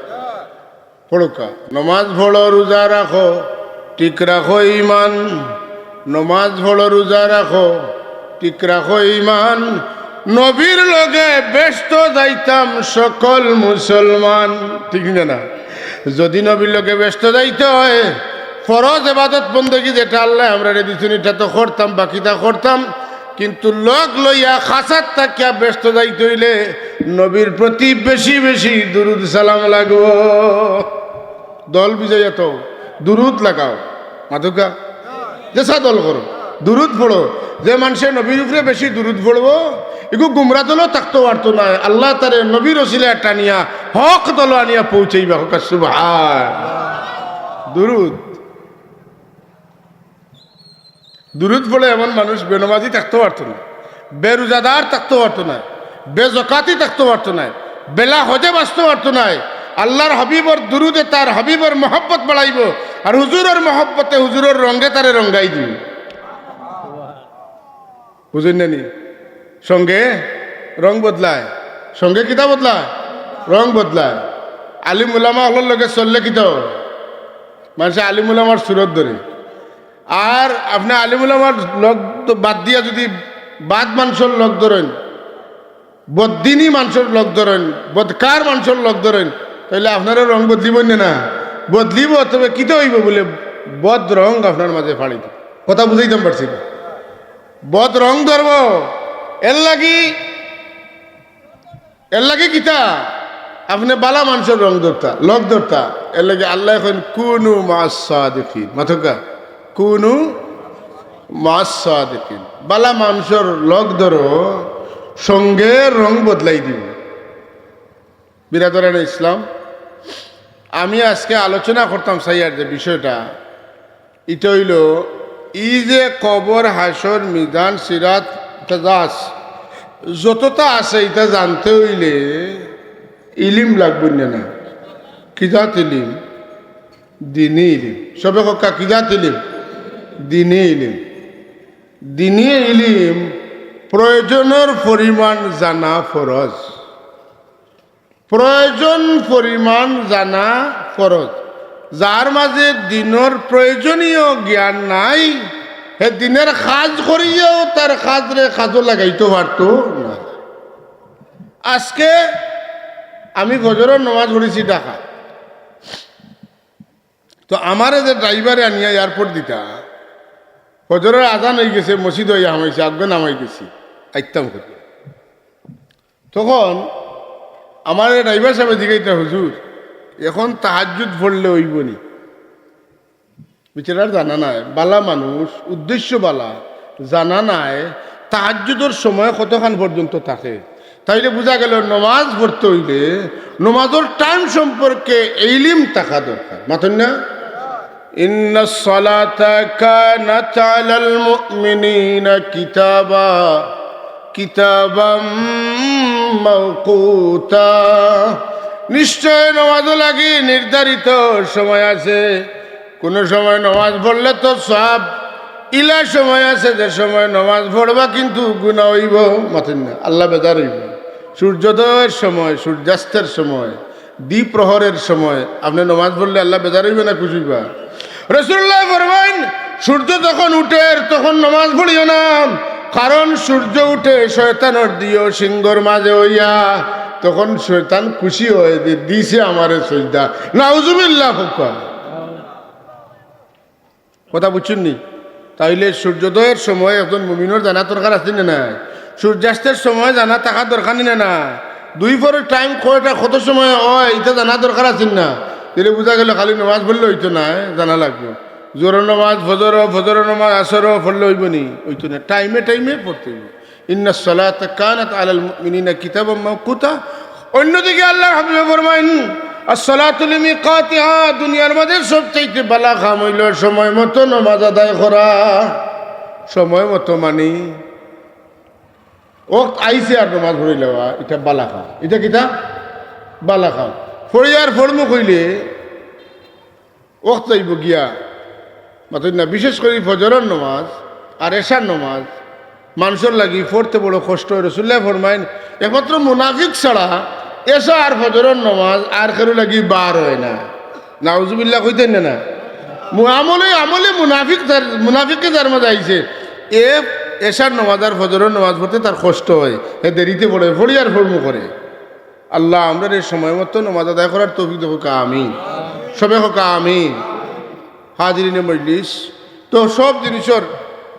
পড়উক্কা। নমাজ পড়ো, রোজা রাখো, ঠিক রাখো ইমান। নমাজ পড়ো, রোজা রাখো, ঠিক রাখো ইমান। নবীর লগে বেহেস্তো যাইতাম সকল মুসলমান। ঠিক না, না? যুদি নবীর লগে বেহেস্তো যাইতে অয়, ফরজ এবাদত বন্দেগি যেটা আল্লায় আমরারে দিছইন, ইটা তো করতাম, বাকিটা করতাম, কিন্তু লগ লইয়া খাছাত থাকিয়া বেহেস্তো যাইতে অইলে নবীর প্রতি বেশি বেশি দুরুদ সালাম লাগবো। দল বুঝাইয়া তো দুরুদ লাগাও, মাতউক্কা। যেছা দল করো, দুরুদ পড়ো। যে মানষে নবীর উপরে বেশি দুরুদ পড়বো, ইগু গুমরা দলও থাকতো পারতো নায়। আল্লায় তারে নবীর উছিলায় টানিয়া হক দলো আনিয়া পৌঁছাইবা। কউক্কা সুবহান। দুরুদ, দুরুদ পড়ে এমন মানুষ বেনমাজি থাকতো পারতো নায়, বেরোজাদার থাকতো পারতো নায়, বেজকাতি থাকতো পারতো নায়, বেলা হজে বাঁচতো পারতো নায়। আল্লার হাবিবর দুরুদে তার হাবিবর মহব্বত বাড়াইবো, আর হুজুরর মহব্বতে হুজুরর রঙ্গে তারে রঙ্গাই দিবো। বুঝইন না নি? সঙ্গে রং বদলায়, সঙ্গে কিতা বদলায়? রং বদলায়। আলিম উলামা অকলর লগে চললে কিতা অয়? মানষে আলিম উলামার সুরত ধরে। আর আপনে আলিম উলামার লগ তো বাদ দিয়া যুদি বাদ মানষর লগ ধরইন, বদ্দিনী মানষর লগ ধরইন, বদকার মানষর লগ ধরইন, তাইলে আপনারও রং বদলিবো নি না? বদলিব, তবে কিতা অইবো বুলে বদ রং আপনার মাঝে ফাড়ি দিব। কথা বুঝাইতাম পারছি না? বদ রং ধরবো। এর লাগি, এর লাগি কিতা? আপনে বালা মানষর রং ধরতা, লগ ধরতা। এর লাগি আল্লায় কইন, "কুনু মা'আস সাদিকিন।" মাতউক্কা, "কুনু মা'আস সাদিকিন।" বালা মানষর লগ ধরো, সঙ্গে রং বদলাই দিব। বিরাদরানে ইসলাম, আমি আজকে আলোচনা করতাম চাইয়ার যে বিষয়টা, ইটা অইলো, ই যে কবর, হাশর, মিজান, সিরাত, ইটা যা আছে, যতটা আছে, ইটা জানতে অইলে ইলিম লাগবো না, না? কি জাত ইলিম? দিনি ইলিম। সবে কউক্কা, কি জাত ইলিম? দিনি ইলিম। দিনি ইলিম প্রয়োজনর পরিমাণ জানা ফরজ। প্রয়োজন পরিমাণ জানা ফরজ। যার মাঝে দিনর প্রয়োজনীয় জ্ঞান নাই, হে দিনের কাজ করিয়াও তার কাজরে কাজো লাগাইতো পারতো না। আজকে আমি ফজরর নমাজ পড়ছি ঢাকা, তো আমারে যে ড্রাইভারে আনিয়া এয়ারপোর্ট দিতা, ফজরর আজান অইগেছে, মসজিদো আইয়া হামাইছি, আগুয়ে নামাই গেছি, আইতাম করি। তখন আমারে ড্রাইভার সাবে জিগাইতা, "হুজুর, এখন তাহাজ্জুদ পড়লে অইবো নি?" বেচারার জানা নাই, বালা মানুষ, উদ্দেশ্য বালা, জানা নাই তাহাজ্জুদর সময় কতখান পর্যন্ত থাকে। তাইলে বুঝা গেল, নমাজ পড়তে অইলে নমাজর টাইম সম্পর্কে ইলিম থাকা দরকার। মাতইন না? ইন্নাস সালাতা কানাত আলাল মুমিনিনা কিতাবা, কিতাবাম মাওকুতা। নিশ্চয় নমাজও লাগি নির্ধারিত সময় আছে। কোনো সময় নমাজ পড়লে তো সওয়াব, ইলা সময় আছে যে সময় নমাজ পড়বা কিন্তু গুনাহ অইবো। মাতইন না, আল্লাহ বেজার অইবো। সূর্যোদয়ের সময়, সূর্যাস্তের সময়, দ্বিপ্রহরের সময় আপনে নমাজ পড়লে আল্লাহ বেজার অইবা না খুশি অইবা? রাসূলুল্লাহ ফরমাইন, সূর্য যখন উঠের তখন নমাজ পড়িও না, কারণ সূর্য উঠে শয়তানর দুইও সিংহর মাঝে অইয়া, তখন শয়তান খুশি অয় যে দিছে আমারে সজদা। নাউজুবিল্লাহ কউক্কা। কথা বুঝছইন নি? তাইলে সূর্যোদয়ের সময় একজন মুমিনর জানা দরকার আছে না নাই? সূর্যাস্তের সময় জানা থাকা দরকার নি না না? দুইপহরের টাইম কয়টা, কত সময় অয়, ইটা জানা দরকার আছে না? তাইলে বুঝা গেল খালি নমাজ পড়লে অইতো নায়, জানা লাগবো। জোহরর নমাজ, ফজর, ফজরর নমাজ, আসর পড়লে অইবো নি? অইতো না, টাইমে টাইমে পড়তে অইবো। ইন্নাস সালাতা কানাত আলাল মুমিনিনা কিতাবাম মাওকুতা। অন্যদিকে আল্লাহর হাবিবে ফরমাইন, "আসসালাতু লিমিকাতিহা", দুনিয়ার মাঝে সবচাইতে বালা কাম অইলো সময় মতো নমাজ আদায় করা। সময় মতো মানি, ওয়াক্ত আইছে আর নমাজ পড়ি লওয়া, ইটা বালা কাম। ইটা কিতা? বালা কাম। পড়িয়ার পড়মু কইলে ওয়াক্ত যাইবো গিয়া। মাতইন না, বিশেষ করি ফজরর নমাজ আর এশার নমাজ মানষর লাগি পড়তে বড় কষ্ট অয়। রাসূলুল্লাহ ফরমাইন, একমাত্র মুনাফিক ছাড়া এশা আর ফজরর নমাজ আর কেউর লাগি বার অয় না। নাউজুবিল্লাহ কইতাইন না না? মু-, আমলে, আমলে মুনাফিক যার, মুনাফিকে যার মাঝে আইছে, এ এশার নমাজ আর ফজরর নমাজ পড়তে তার কষ্ট অয়, হে দেরিতে পড়ে, পড়িয়ার পড়মু করে। আল্লাহ আমরারে সময় মতো নমাজ আদায় করার তৌফিক দেউক্কা, আমিন। সবে কউক্কা, আমিন। হাজিরিনে মজলিস, তো সব জিনিসর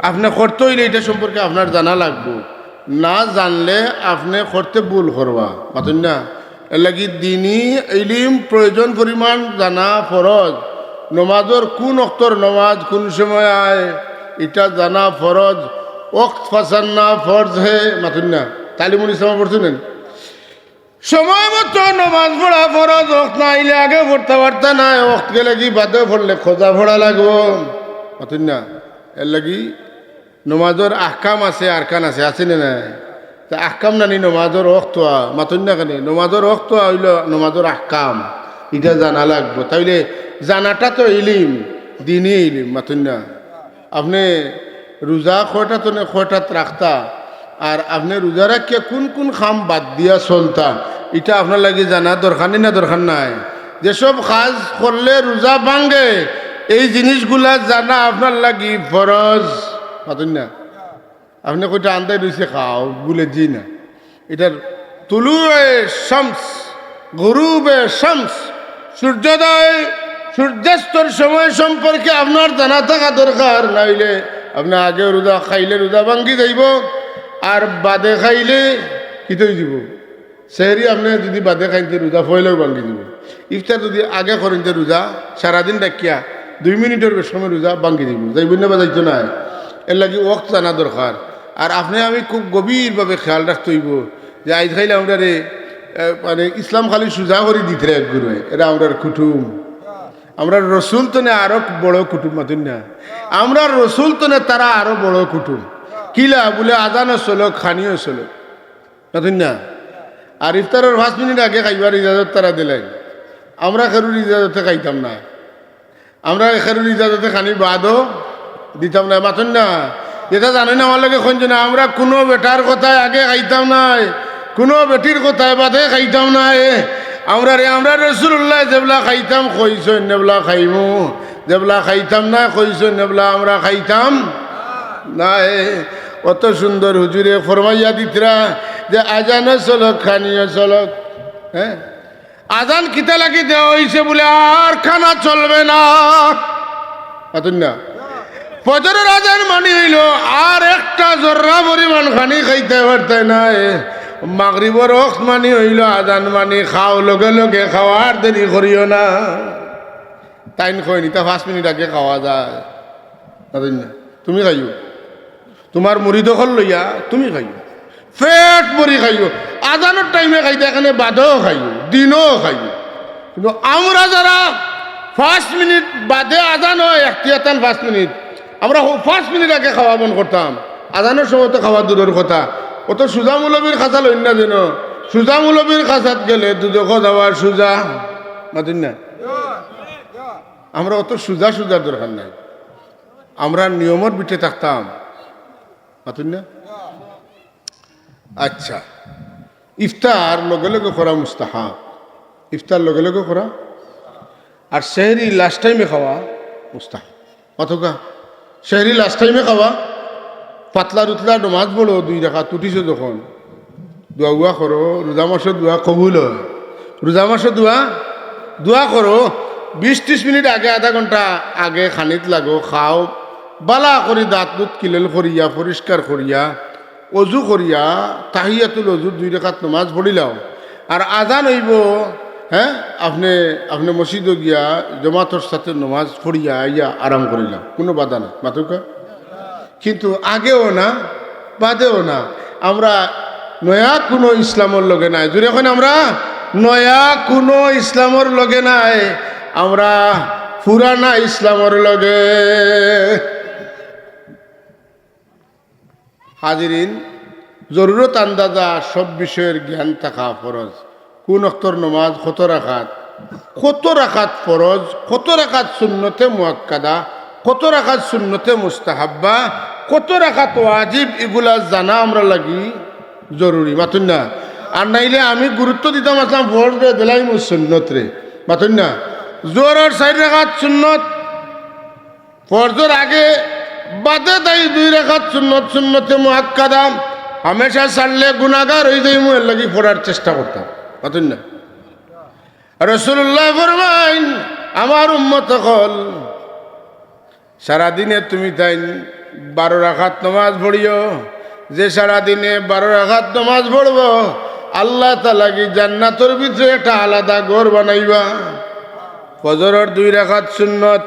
আপনে করতে অইলে ইটা সম্পর্কে আপনার জানা লাগবো। না জানলে আপনে করতে ভুল করবা, মাতইন না? এর লাগি দিনি ইলিম প্রয়োজন পরিমাণ জানা ফরজ। নমাজর কোন ওয়াক্তর নমাজ কোন সময় আয়, ইটা জানা ফরজ। ওয়াক্ত ফাসান্না ফরজ হে, মাতইন না? তালিমুল ইসলাম পড়ছইন নি? সময় মতো নমাজ পড়া ফরজ, ওয়াক্ত না আইলে আগে পড়তা পারতা নায়, ওয়াক্ত গেলে কি বাদে পড়লে খোঁজা পড়া লাগবো, মাতইন না? এর লাগি নমাজর আহকাম আছে, আরকান আছে, আছে না নাই? তে আহকাম নানি নমাজর ওয়াক্ত অওয়া, মাতইন না কেনে? নমাজর ওয়াক্ত অওয়া অইলো নমাজর আহকাম, ইটা জানা লাগবো। তাইলে জানাটা তো ইলিম, দিনি ইলিম, মাতইন না? আপনে রোজা কয়টা তনে কয়টাত রাখতা, আর আপনে রোজা রাখিয়া কোন কোন কাম বাদ দিয়া চলতা, ইটা আপনার লাগি জানা দরকার নি না দরকার নাই? যেসব কাজ করলে রোজা ভাঙ্গে, এই জিনিসগুলা জানা আপনার লাগি ফরজ। মাতইন না? আপনে কইটা আন্দাই রইছে খাও, বুলে জি না। ইটার তুলুয়ে শামস, গুরুবে শামস, সূর্যোদয়, সূর্যাস্তর সময় সম্পর্কে আপনার জানা থাকা দরকার, না অইলে আপনে আগে রোজা খাইলে রোজা ভাঙ্গি যাইবো, আর বাদে খাইলে কিতা অইযিবো? সেহরি আপনে যুদি বাদে খাইন তে রোজা পয়লাউ ভাঙ্গি দিবো। ইফতার যুদি আগে করইন তে রোজা সারাদিন রাখিয়া দুই মিনিটর বেশি সময় রোজা ভাঙ্গি দিবো, যাইবো না বা যাইতো নায়? এরলাগি ওয়াক্ত জানা দরকার। আর আপনে আমি খুব গভীরভাবে খেয়াল রাখতে অইবো যে আইজ খাইলে আমরারে, এ, মানে ইসলাম খালি সুজা করি দিতরা এক গুরুয়ে, এরা আমরার কুটুম, আমরার রসুল তনে আরো বড় কুটুম, মাতইন না? আমরার রসুল তনে তারা আরো বড় কুটুম। কিলা বুলে, আজানও চলক, খানিও চলক, মাতইন না? আর ইফতারর পাঁচ মিনিট আগে খাইবার ইজাজত তারা দিলাইন, আমরা কেউর ইজাজতে খাইতাম না। আমরা কেউর ইজাজতে খানি বাদও দিতাম না, মাতইন না? ইটা জানইন না, আমার লগে কইন যে না, আমরা কুনু বেটার কথায় আগে খাইতাম নায়, কুনু বেটির কথায় বাদে খাইতাম নায়। আমরারে, আমরা রসুলুল্লায় যেবলা খাইতাম কইছইন, এবলা খাইমু, যেবলা খাইতাম নায় কইছইন, এবলা আমরা খাইতাম নায়। অত সুন্দর হুজুরে ফরমাইয়া দিতরা যে আজানও চলক, খানিও চলক। হ্যাঁ, আজান কিতা লাগি দেওয়া অইছে বুলে আর খানা চলবে না, মাতইন না? ফজরর আজান মানি অইলো আর একটা জর্রা পরিমাণ খানি খাইতায় পারতায় নায়। মাগরিবর ওয়াক্ত মানি অইলো আজান মানি খাও, লগে লগে খাও, আর দেরি করিও না। তাইন কইন, ইতা পাঁচ মিনিট আগে খাওয়া যায়, মাতইন না? তুমি খাইও, তুমার মুরিদ অকল লইয়া তুমি খাইও, পেট ভরি খাইও। আজানর টাইমে খাইতে এখানে বাদেও খাইও, দিনও খাইও। কিন্তু আমরা যারা পাঁচ মিনিট বাদে আজান অয়, এখতিয়াতান পাঁচ মিনিট, আমরা হউ পাঁচ মিনিট আগে খাওয়া বন্ধ করতাম, আজানর সময় তো খাওয়া দূরর কথা। অত সুজা মৌলবীর খাঁচা লইন না যেন, সুজা মৌলবীর খাঁচাত গেলে দুজখো যাওয়ার সুজা, মাতইন না? আমরা অত সুজা সুজার দরকার নাই, আমরা নিয়মর ভিতরে থাকতাম, মাতইন না? আচ্ছা, ইফতার লগে লগে করা মুস্তাহাব, ইফতার লগে লগে করা, আর সেহরি লাস্ট টাইমে খাওয়া মুস্তাহাব। মাতউক্কা, সেহরি লাস্ট টাইমে খাওয়া, পাতলা রুতলা নমাজ পড়ো দুই রাকাত, উঠিছো যখন, দোয়া উয়া করো, রোজা মাসো দোয়া কবুল অয়, রোজা মাসো দোয়া, দোয়া করো, বিশ ত্রিশ মিনিট আগে, আধা ঘন্টা আগে খানিত লাগো, খাও, বালা করি দাঁত দুত কিলেল করিয়া, পরিষ্কার করিয়া, অজু করিয়া, তাহিয়াতুল অজুর দুই রাকাত নমাজ পড়িলাও। আর আজান অইবো, হ্যাঁ, আপনে, আপনে মসজিদো গিয়া জমাতর সাথে নমাজ পড়িয়া আইয়া আরাম করিলাও, কুনু বাধা নাই। মাতউক্কা? কিন্তু আগেও না, বাদেও না, আমরা নয়া কুনু ইসলামর লগে নাই। জুরে কইন, আমরা নয়া কুনু ইসলামর লগে নাই, আমরা পুরানা ইসলামর লগে। হাজিরিন, জরুরত আন্দাজা সব বিষয়র জ্ঞান থাকা ফরজ। কুন অক্তর নমাজ কত রাকাত, কত রাকাত ফরজ, কত রাকাত সুন্নতে মুআক্কাদা, কত রাকাত সুন্নতে মুস্তাহাব্বা, কত রাকাত ওয়াজিব, ইগুলা জানা আমরার লাগি জরুরি, মাতইন না? আর নাইলে আমি গুরুত্ব দিতাম আছলাম ফরজরে, দিলাইমু সুন্নতরে, মাতইন না? জোহরর চাইর রাকাত সুন্নত, ফরজর আগে বাদে তাই দুই রাকাত সুন্নত, সুন্নতে মুআক্কাদা, হামেশা ছাড়লে গুনাগার অইযাইমু, এরলাগি পড়ার চেষ্টা করতাম, মাতইন না? রাসুলুল্লায় ফরমাইন, আমার উম্মত অকল, সারাদিনে তুমি তাইন বারো রাকাত নমাজ পড়িও, যে সারাদিনে বারো রাকাত নমাজ পড়বো, আল্লাহ তাআলায় জান্নাতর ভিতরে একটা আলাদা ঘর বানাইবা। ফজরর দুই রাকাত সুন্নত,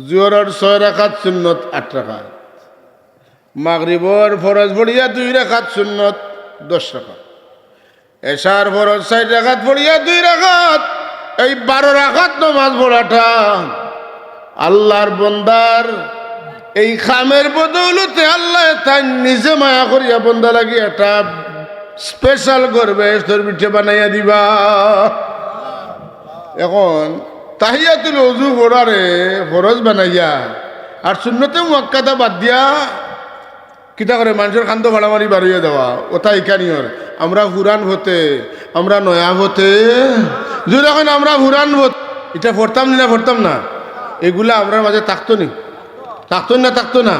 জোহরর ছয় রাকাত সুন্নত, আট রাকাত। মাগরিবর ফরজ পড়িয়া দুই রাকাত সুন্নত, দশ রাকাত। এশার ফরজ চাইর রাকাত পড়িয়া দুই রাকাত, এই বারো রাকাত নমাজ পড়াটা আল্লাহর বন্দার এই কামের বদৌলতে আল্লায় তাইন নিজে মায়া করিয়া বন্দার লাগি একটা special ঘর বেহেশতর ভিতরে বানাইয়া দিবা। এখন তাহিয়াতুল অজু পড়ারে ফরজ বানাইয়া আর সুন্নতে মুআক্কাদা বাদ দিয়া কিতা করে মানষর কান্দো ফাড়া মারি বারইয়া দেওয়া, অতা ইখানিয়র। আমরা পুরান পথে, আমরা নয়া পথে, জুরে কইন আমরা পুরান পথে। ইটা পড়তাম নি না পড়তাম না? ইগুলা আমরার মাঝে থাকতো নি? থাকতো না, থাকতো না?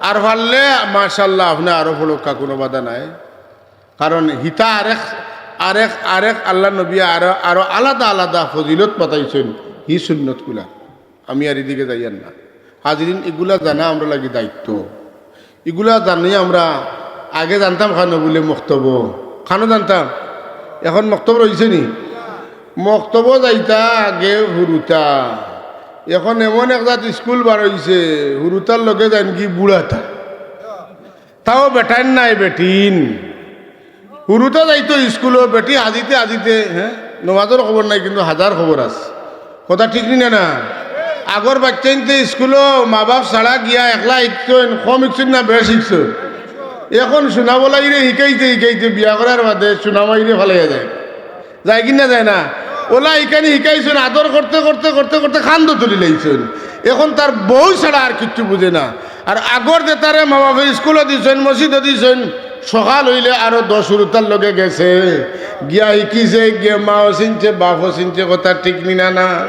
আর পারলে মাশাআল্লাহ আপনে আরো পড়উক্কা, কুনু বাধা নাই। কারণ হিতা আরেক, আরেক, আরেক আল্লার নবী আরো, আরো আলাদা আলাদা ফজিলত বাতাইছইন। কি সুন্নতগুলা? আমি আর ইদিকে যাইয়ার না। হাজিরিন, ইগুলা জানা আমরার লাগি দায়িত্ব। ইগুলা জানি আমরা। আগে জানতাম খানো বুলে মক্তবো, খানো জানতাম। এখন মক্তব রইছে নি? মক্তবো যাইতা আগে হুরুতা। এখন এমন এক জাত স্কুল বার অইছে, হুরুতার লগে যাইনগি বুড়াতা। তাও বেটাইন নায়, বেটিন। হুরুতা যাইতো স্কুলো, বেটি হাজিতে হাজিতে, হ্যাঁ, নমাজর খবর নাই, কিন্তু হাজার খবর আছে। কথা ঠিক নি না, না? আগর বাইচ্চাইন্তে স্কুলো মা-বাফ ছাড়া গিয়া একলা হিকছইন, কম হিকছইন না বেশ হিকছইন? এখন সুনাবলাইরে হিকাইতে হিকাইতে বিয়া করার বাদে সুনামাইরে ফালাইয়া যায়। যায় কি না যায় না? অলা ইখানি হিকাইছইন, আদর করতে করতে করতে করতে কান্দো তুলি লাইছইন। এখন তার বউ ছাড়া আর কিচ্ছু বুঝে না। আর আগর যেতারে মা-বাফে স্কুলো দিছইন, মসজিদো দিছইন, সকাল অইলে আরো দশ হুরুতার লগে গেছে, গিয়া হিকিছে, গিয়া মাও চিনছে, বাফও চিনছে, কথা ঠিক নি না, না?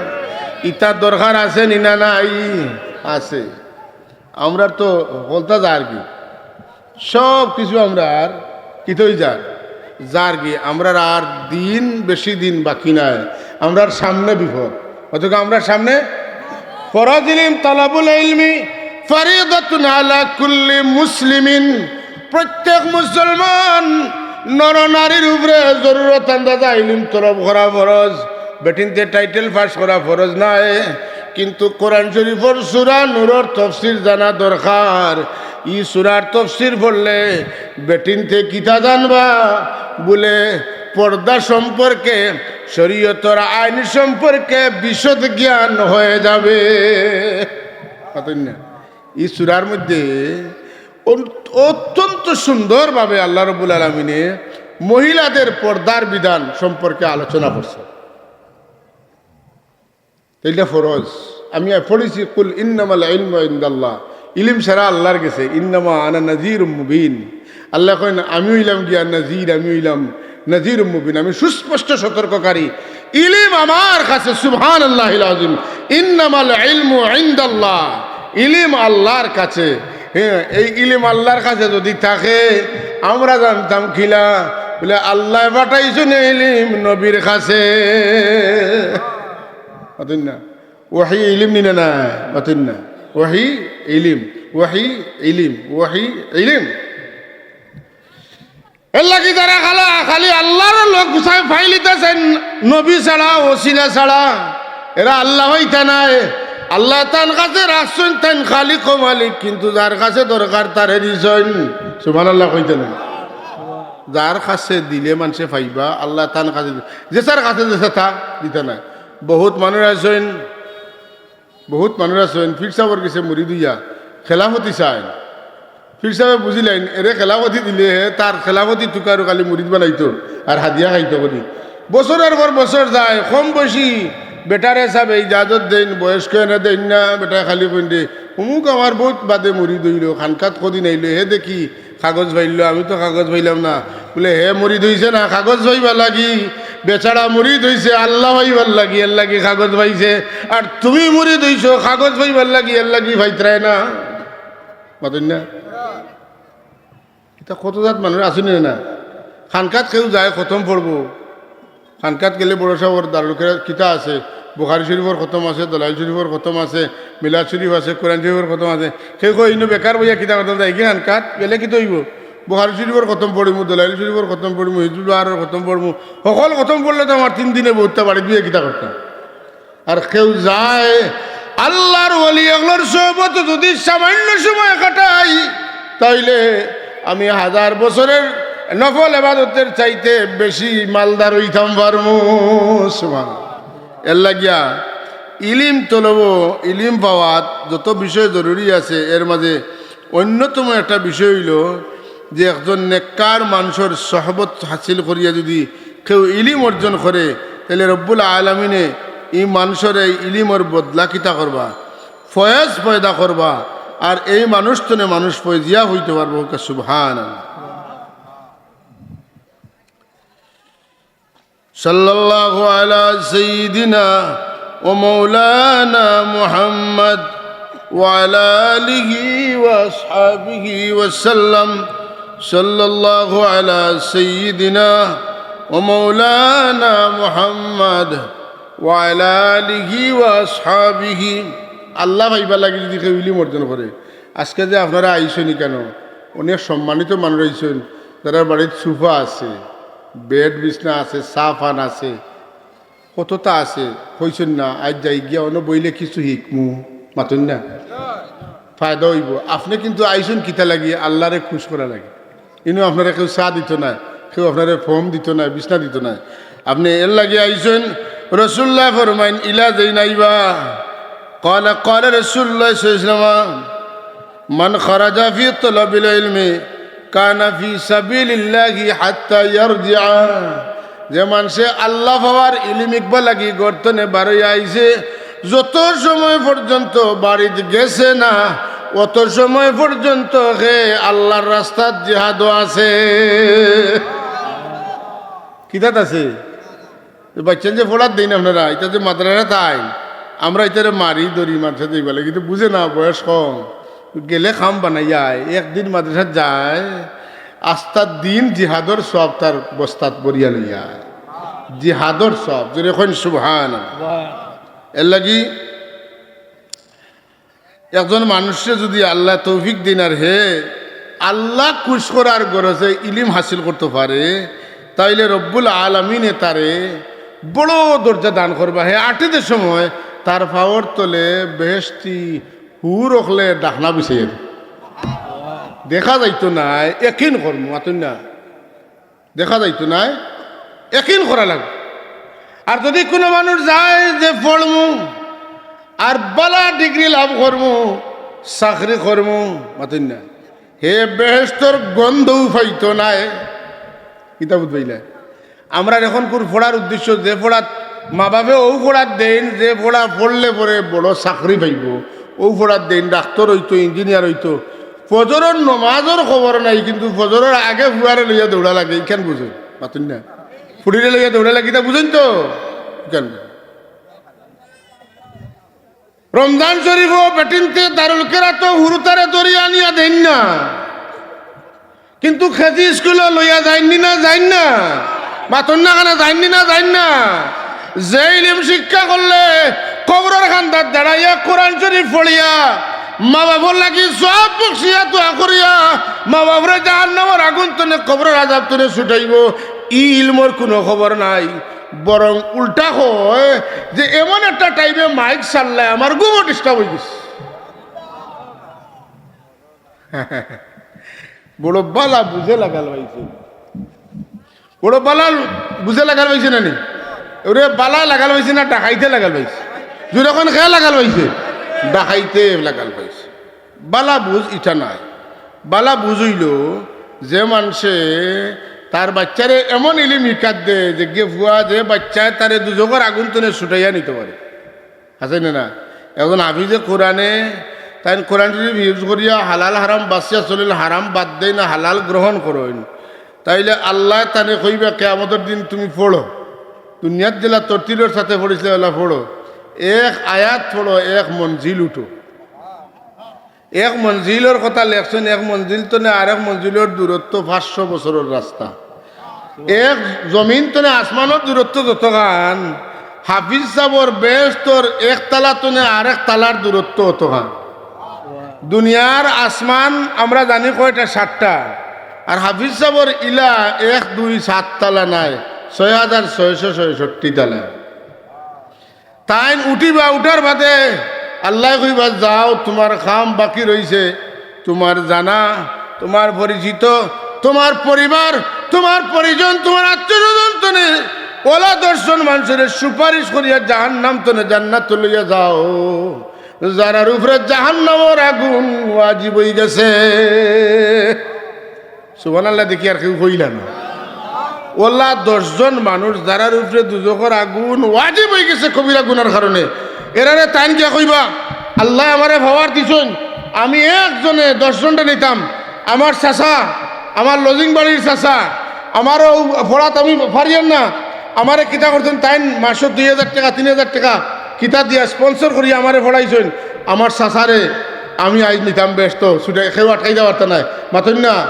ইতা দরকার আছে নি না, না? ই আছে। আমরার তো হকলতা যারগি, সব কিছু আমরার কিতা অই যার, যারগি। আমরার আর দিন, বেশি দিন বাকি নাই, আমরার সামনে বিপদ। অথচ আমরার সামনে ফরজ ইলিম, তালাবুল ইলমি ফারিদাতুন আলা কুল্লি মুসলিমিন। প্রত্যেক মুসলমান নর নারীর উপরে জরুরত আন্দাজা ইলিম তলব করা ফরজ। বেটিন্তে টাইটেল পাস করা ফরজ নায়, কিন্তু কোরআন শরীফর সূরা নূরর তফসির জানা দরকার। ই সূরার তফসির পড়লে বেটিন্তে কিতা জানবা? বুলে পর্দা সম্পর্কে, শরীয়তর আইন সম্পর্কে বিশদ জ্ঞান হয়ে যাবে। অতএব না, ই সূরার মধ্যে অন-, অত্যন্ত সুন্দরভাবে আল্লাহ রাব্বুল আলামিনে মহিলাদের পর্দার বিধান সম্পর্কে আলোচনা করছে। তাইলে ফরজ। আমি পড়ছি, "কুল ইন্নামাল ইলমু ইনদাল্লাহ।" ইলিম সারা আল্লাহর গেছে। "ইন্নামা আনা নাযীরুম মুবিন।" আল্লাহ কইন, "আমি অইলাম গিয়া নাযীর, আমি অইলাম নাযীরুম মুবিন, আমি সুস্পষ্ট সতর্ককারী।" ইলিম আমার কাছে, সুবহানাল্লাহিল আযীম। "ইন্নামাল ইলমু ইনদাল্লাহ।" ইলিম আল্লাহর কাছে। হ্যাঁ, এই ইলিম আল্লাহর কাছে যদি থাকে, আমরা জানতাম কিলা? বুলে, "আল্লায় পাঠাইছইন ইলিম নবীর কাছে।" মাতইন না? ওহী ইলিম নি না, না? মাতইন না? ওহী ইলিম, ওহী ইলিম, ওহী ইলিম। এর লাগি যারা খালা-, খালি আল্লাহর লোক গুছাই ফাইলিতা চাইন, নবী ছাড়া, ওসিলা ছাড়া, এরা আল্লাহ অইতা নায়। আল্লায় তান কাছে রাখছইন, তাইন খালিক ও মালিক, কিন্তু যার কাছে দরকার তারে দিছইন। সুবহানাল্লাহ কইতা নায়? যার কাছে দিলে মানষে পাইবা, আল্লায় তান কাছে দি-, যে যার কাছে দিছে তা দিতা নায়। বহুত মানুষ আছইন, বহুত মানুষ আছইন, পীর সাবর গেছে মুরিদ অইয়া খেলাফতি চাইন। পীর সাবে বুঝিলাইন, এরে খেলাফতি দিলে হে তার খেলাফতি তুকারু খালি মুরিদ বানাইতো আর হাদিয়া খাইতো করি। বছরর পর বছর যায়, কম বয়সী বেটারে সাবে ইজাজত দেইন, বয়স্ক এনে দেইন না, বেটায় খালি কইন দে, "অমুক আমার বহুত বাদে মুরিদ অইলো, খানকাত কদিন আইলো, হে দেখি কাগজ পাইলো, আমি তো কাগজ পাইলাম না।" বুলে, "হে মুরিদ অইছে না কাগজ পাইবার লাগি, বেচারা মুরিদ অইছে আল্লাহ পাইবার লাগি, এর লাগি কাগজ পাইছে। আর তুমি মুরিদ অইছো কাগজ পাইবার লাগি, এর লাগি পাইতরায় না।" মাতইন না? ইতা কত জাত মানুষ আছইন নি না? খানকাত কেউ যায় খতম পড়বো, খানকাত গেলে বড় সাবর দারুল কেরাত কিতা আছে, বুখারী শরীফর খতম আছে, দলাইল শরীফর খতম আছে, মিলাদ শরীফ আছে, কোরআন শরীফর খতম আছে। কেউ কয়, "ইনো বেকার বইয়া কিতা করতাম, যাইগি খানকাত, গেলে কিতা অইবো? বুখারী শরীফর খতম পড়িমু, দলাইল শরীফর খতম পড়িমু, হিজবুল বাহারর খতম পড়িমু, হকল খতম পড়লে তো আমার তিন দিনে বউততা বাড়িত বইয়া কিতা করতাম।" আর কেউ যায়, আল্লাহর ওলি অকলর সোহবত যদি সামান্য সময় কাটাই, তাইলে আমি হাজার বছরের নফল ইবাদতের চাইতে বেশি মালদার অইতাম পারমু। সুবহান। এর লাগিয়া ইলিম তলব, ইলিম পাওয়াত যত বিষয় জরুরি আছে, এর মাঝে অন্যতম একটা বিষয় অইলো যে একজন নেককার মানষর সোহবত হাসিল করিয়া যদি কেউ ইলিম অর্জন করে, তাইলে রব্বুল আলামিনে ই মানষর ই ইলিমর বদলা কিতা করবা, ফয়েজ পয়দা করবা, আর এই মানুষ তনে মানুষ ফয়েজিয়াব অইতে পারবো। সুবহানাল্লাহ। صلى الله على سيدنا ومولانا محمد وعلى آله وأصحابه وسلم. صلى الله على سيدنا ومولانا محمد ওয়া আলা আলিহি ওয়া আসহাবিহি। আল্লাহ পাইবার লাগি যদি কেউ ইলিম অর্জন করে, আজকে যে আপনারা আইছইন ইখানো, অনেক সম্মানিত মানুষ আইছইন, যারার বাড়িত সোফা আছে, বেড বিছনা আছে, চা পান আছে, কততা আছে, কইছইন না, আইজ যাই গিয়া অনো বইলে কিছু হিকমু, মাতইন না, ফায়দা অইবো। আপনে কিন্তু আইছইন কিতা লাগি? আল্লারে খুশ করা লাগি। ইনো আপনারে কেউ চা দিতো নায়, কেউ আপনারে ফোম দিতো নায়, বিছনা দিতো নায়। আপনে এর লাগি আইছইন। রাসুলুল্লায় ফরমাইন, ইলা যাইন আইবা। ক্বালা, ক্বালা রাসুলুল্লাহ সাল্লাল্লাহু আলাইহি ওয়াসাল্লাম, মান খারাজা ফি তালাবিল ইলমি কানা ফি সাবিলিল্লাহি হাত্তা ইয়ারজিআ। যে মানষে আল্লাহ পাওয়ার ইলিম হিকবার লাগি ঘর তনে বারইয়া আইছে, যত সময় পর্যন্ত বাড়িত গেছে না, অত সময় পর্যন্ত হে আল্লাহর রাস্তাত জিহাদো আছে। কিতাত আছে? বাচ্চাইন যে পড়াত দেইন আপনারা, ইতা যে মাদ্রাসাত আইন, আমরা ইতারে মারি, ধরি, মাদ্রাসাত যাইবার লাগি, কিন্তু বুঝে না, বয়স কম। গেলে কাম বানাইয়া আয়, একদিন মাদ্রাসাত যায়, আস্তা দিন জিহাদর সওয়াব তার বস্তাত ভরিয়া লইয়া আয়। জিহাদর সওয়াব, জোরে কইন সুবহানাল্লাহ। এর লাগি একজন মানুষরে যদি আল্লায় তৌফিক দেইন আর হে আল্লাহ খুশ করার গরজে ইলিম হাসিল করতো পারে, তাইলে রব্বুল আলামিনে তারে বড় দরজা দান করবা। হে আটিতে সময় তার পাওর তলে বেহেশতি হুর অকলে ডাকনা বিছাইয়া দিবা। দেখা যাইতো নায়, একিন করমু, মাতইন না। দেখা যাইতো নায়, একিন করা লাগবো। আর যদি কুনু মানুষ যায় যে পড়মু আর বালা ডিগ্রি লাভ করমু, চাকরি করমু, মাতইন না, হে বেহেশতর গন্ধও পাইতো নায়। কিতা বুঝবাইলা? আমরার অখনকুর পড়ার উদ্দেশ্য, যে পড়াত মা বাপে অউ পড়াত দেইন, যে পড়া পড়লে পরে বড় চাকরি পাইবো, অউ পড়াত দেইন, ডাক্তর অইতো, ইঞ্জিনিয়ার অইতো, ফজরর নমাজর খবর নাই, কিন্তু ফজরর আগে ফুয়ারে লইয়া দৌড়া লাগে, ইখান বুঝইন, মাতইন না? ফুড়িরে লইয়া দৌড়া লাগে, ইতা বুঝইন তো? ইখান বুঝইন। রমজান শরীফো বেটিন্তে দারুল কেরাতো হুরুতারে ধরিয়া আনিয়া দেইন না, কিন্তু কেজি স্কুলো লইয়া যাইননি না, যাইন না? মাতইন না কেনে, যাইননি না, যাইন না? যে ইলিম শিক্ষা করলে কবরর কান্দাত দাঁড়াইয়া কোরআন শরীফ পড়িয়া মা বাপর লাগি সওয়াব বকশিয়া দোয়া করিয়া মা বাপরে জাহান্নামর আগুন তনে কবরর আজাব তনে ছুটাইবো, ই ইলমর কুনু খবর নাই। বরং উল্টা কয় যে এমন একটা টাইমে মাইক চাল্লায় আমার ঘুমও ডিস্টার্ব অইগেছে। বড় বালা বুঝে লাগাল পাইছে। বড় বালা বুঝে লাগাল পাইছে না নি? ওরে বালা লাগাল পাইছে না ডাকাইতে লাগাল পাইছে? জোরে কইন, কে লাগাল পাইছে? ডাকাইতে লাগাল পাইছে। বালা বুঝ ইটা নায়। বালা বুঝ অইলো যে মানষে তার বাইচ্চারে এমন ইলিম হিকাত দে যে গে ফুয়া যে বাইচ্চায় তারে দুজখর আগুন তনে ছুটাইয়া নিতো পারে। আছে না না? একজন হাফিজে কোরআনে, তাইন কোরআন শরীফ হিফজ করিয়া হালাল হারাম বাছিয়া চলিল, হারাম বাদ দেইন না, হালাল গ্রহণ করইন, তাইলে আল্লায় তানে কইবা, "কিয়ামতর দিন তুমি পড়ো, দুনিয়াত যেলা তরতিলর সাথে পড়ছিলে অলা পড়ো, এক আয়াত পড়ো, এক মঞ্জিল উঠো।" এক মঞ্জিলর কথা লেখছইন, এক মঞ্জিল তনে আরেক মঞ্জিলর দূরত্ব পাঁচশো বছরর রাস্তা। এক জমিন তনে আসমানর দূরত্ব যতখান, হাফিজ সাবর বেহেশতর এক তালা তনে আরেক তালার দূরত্ব অতখান। দুনিয়ার আসমান আমরা জানি কয়টা? সাতটা। আর হাফিজ সাবর ইলা এক, দুই, সাত তালা নায়, ছয় হাজার ছয়শো ছয়ষট্টি তালা। তাইন উঠিবা, উঠার বাদে আল্লায় কইবা, "যাও, তুমার কাম বাকি রইছে, তুমার জানা, তুমার পরিচিত, তুমার পরিবার, তুমার পরিজন, তুমার আত্মীয় স্বজন তনে অলা দশজন মানষরে সুপারিশ করিয়া জাহান্নাম তনে জান্নাত লইয়া যাও, যারার উপরে জাহান্নামর আগুন ওয়াজিব অইগেছে।" সুবহানাল্লাহ দেখি আর কেউ কইলা না। অলা দশজন মানুষ যারার উপরে দুজখর আগুন ওয়াজিব অইগেছে কবিরা গুনার কারণে, এরারে তাইন গিয়া কইবা, "আল্লায় আমারে পাওয়ার দিছইন, আমি একজনে দশজনরে নিতাম, আমার চাচা, আমার লজিং বাড়ির চাচা, আমারও পড়াত আমি পারিয়ার না, আমারে কিতা করছইন, তাইন মাসো দুই হাজার টেকা, তিন হাজার টেকা কিতা দিয়া স্পন্সর করিয়া আমারে পড়াইছইন, আমার চাচারে আমি আইজ নিতাম বেহেশতো ছুটাইয়া, কেউ আটকাইতা পারতা নায়।" মাতইন না?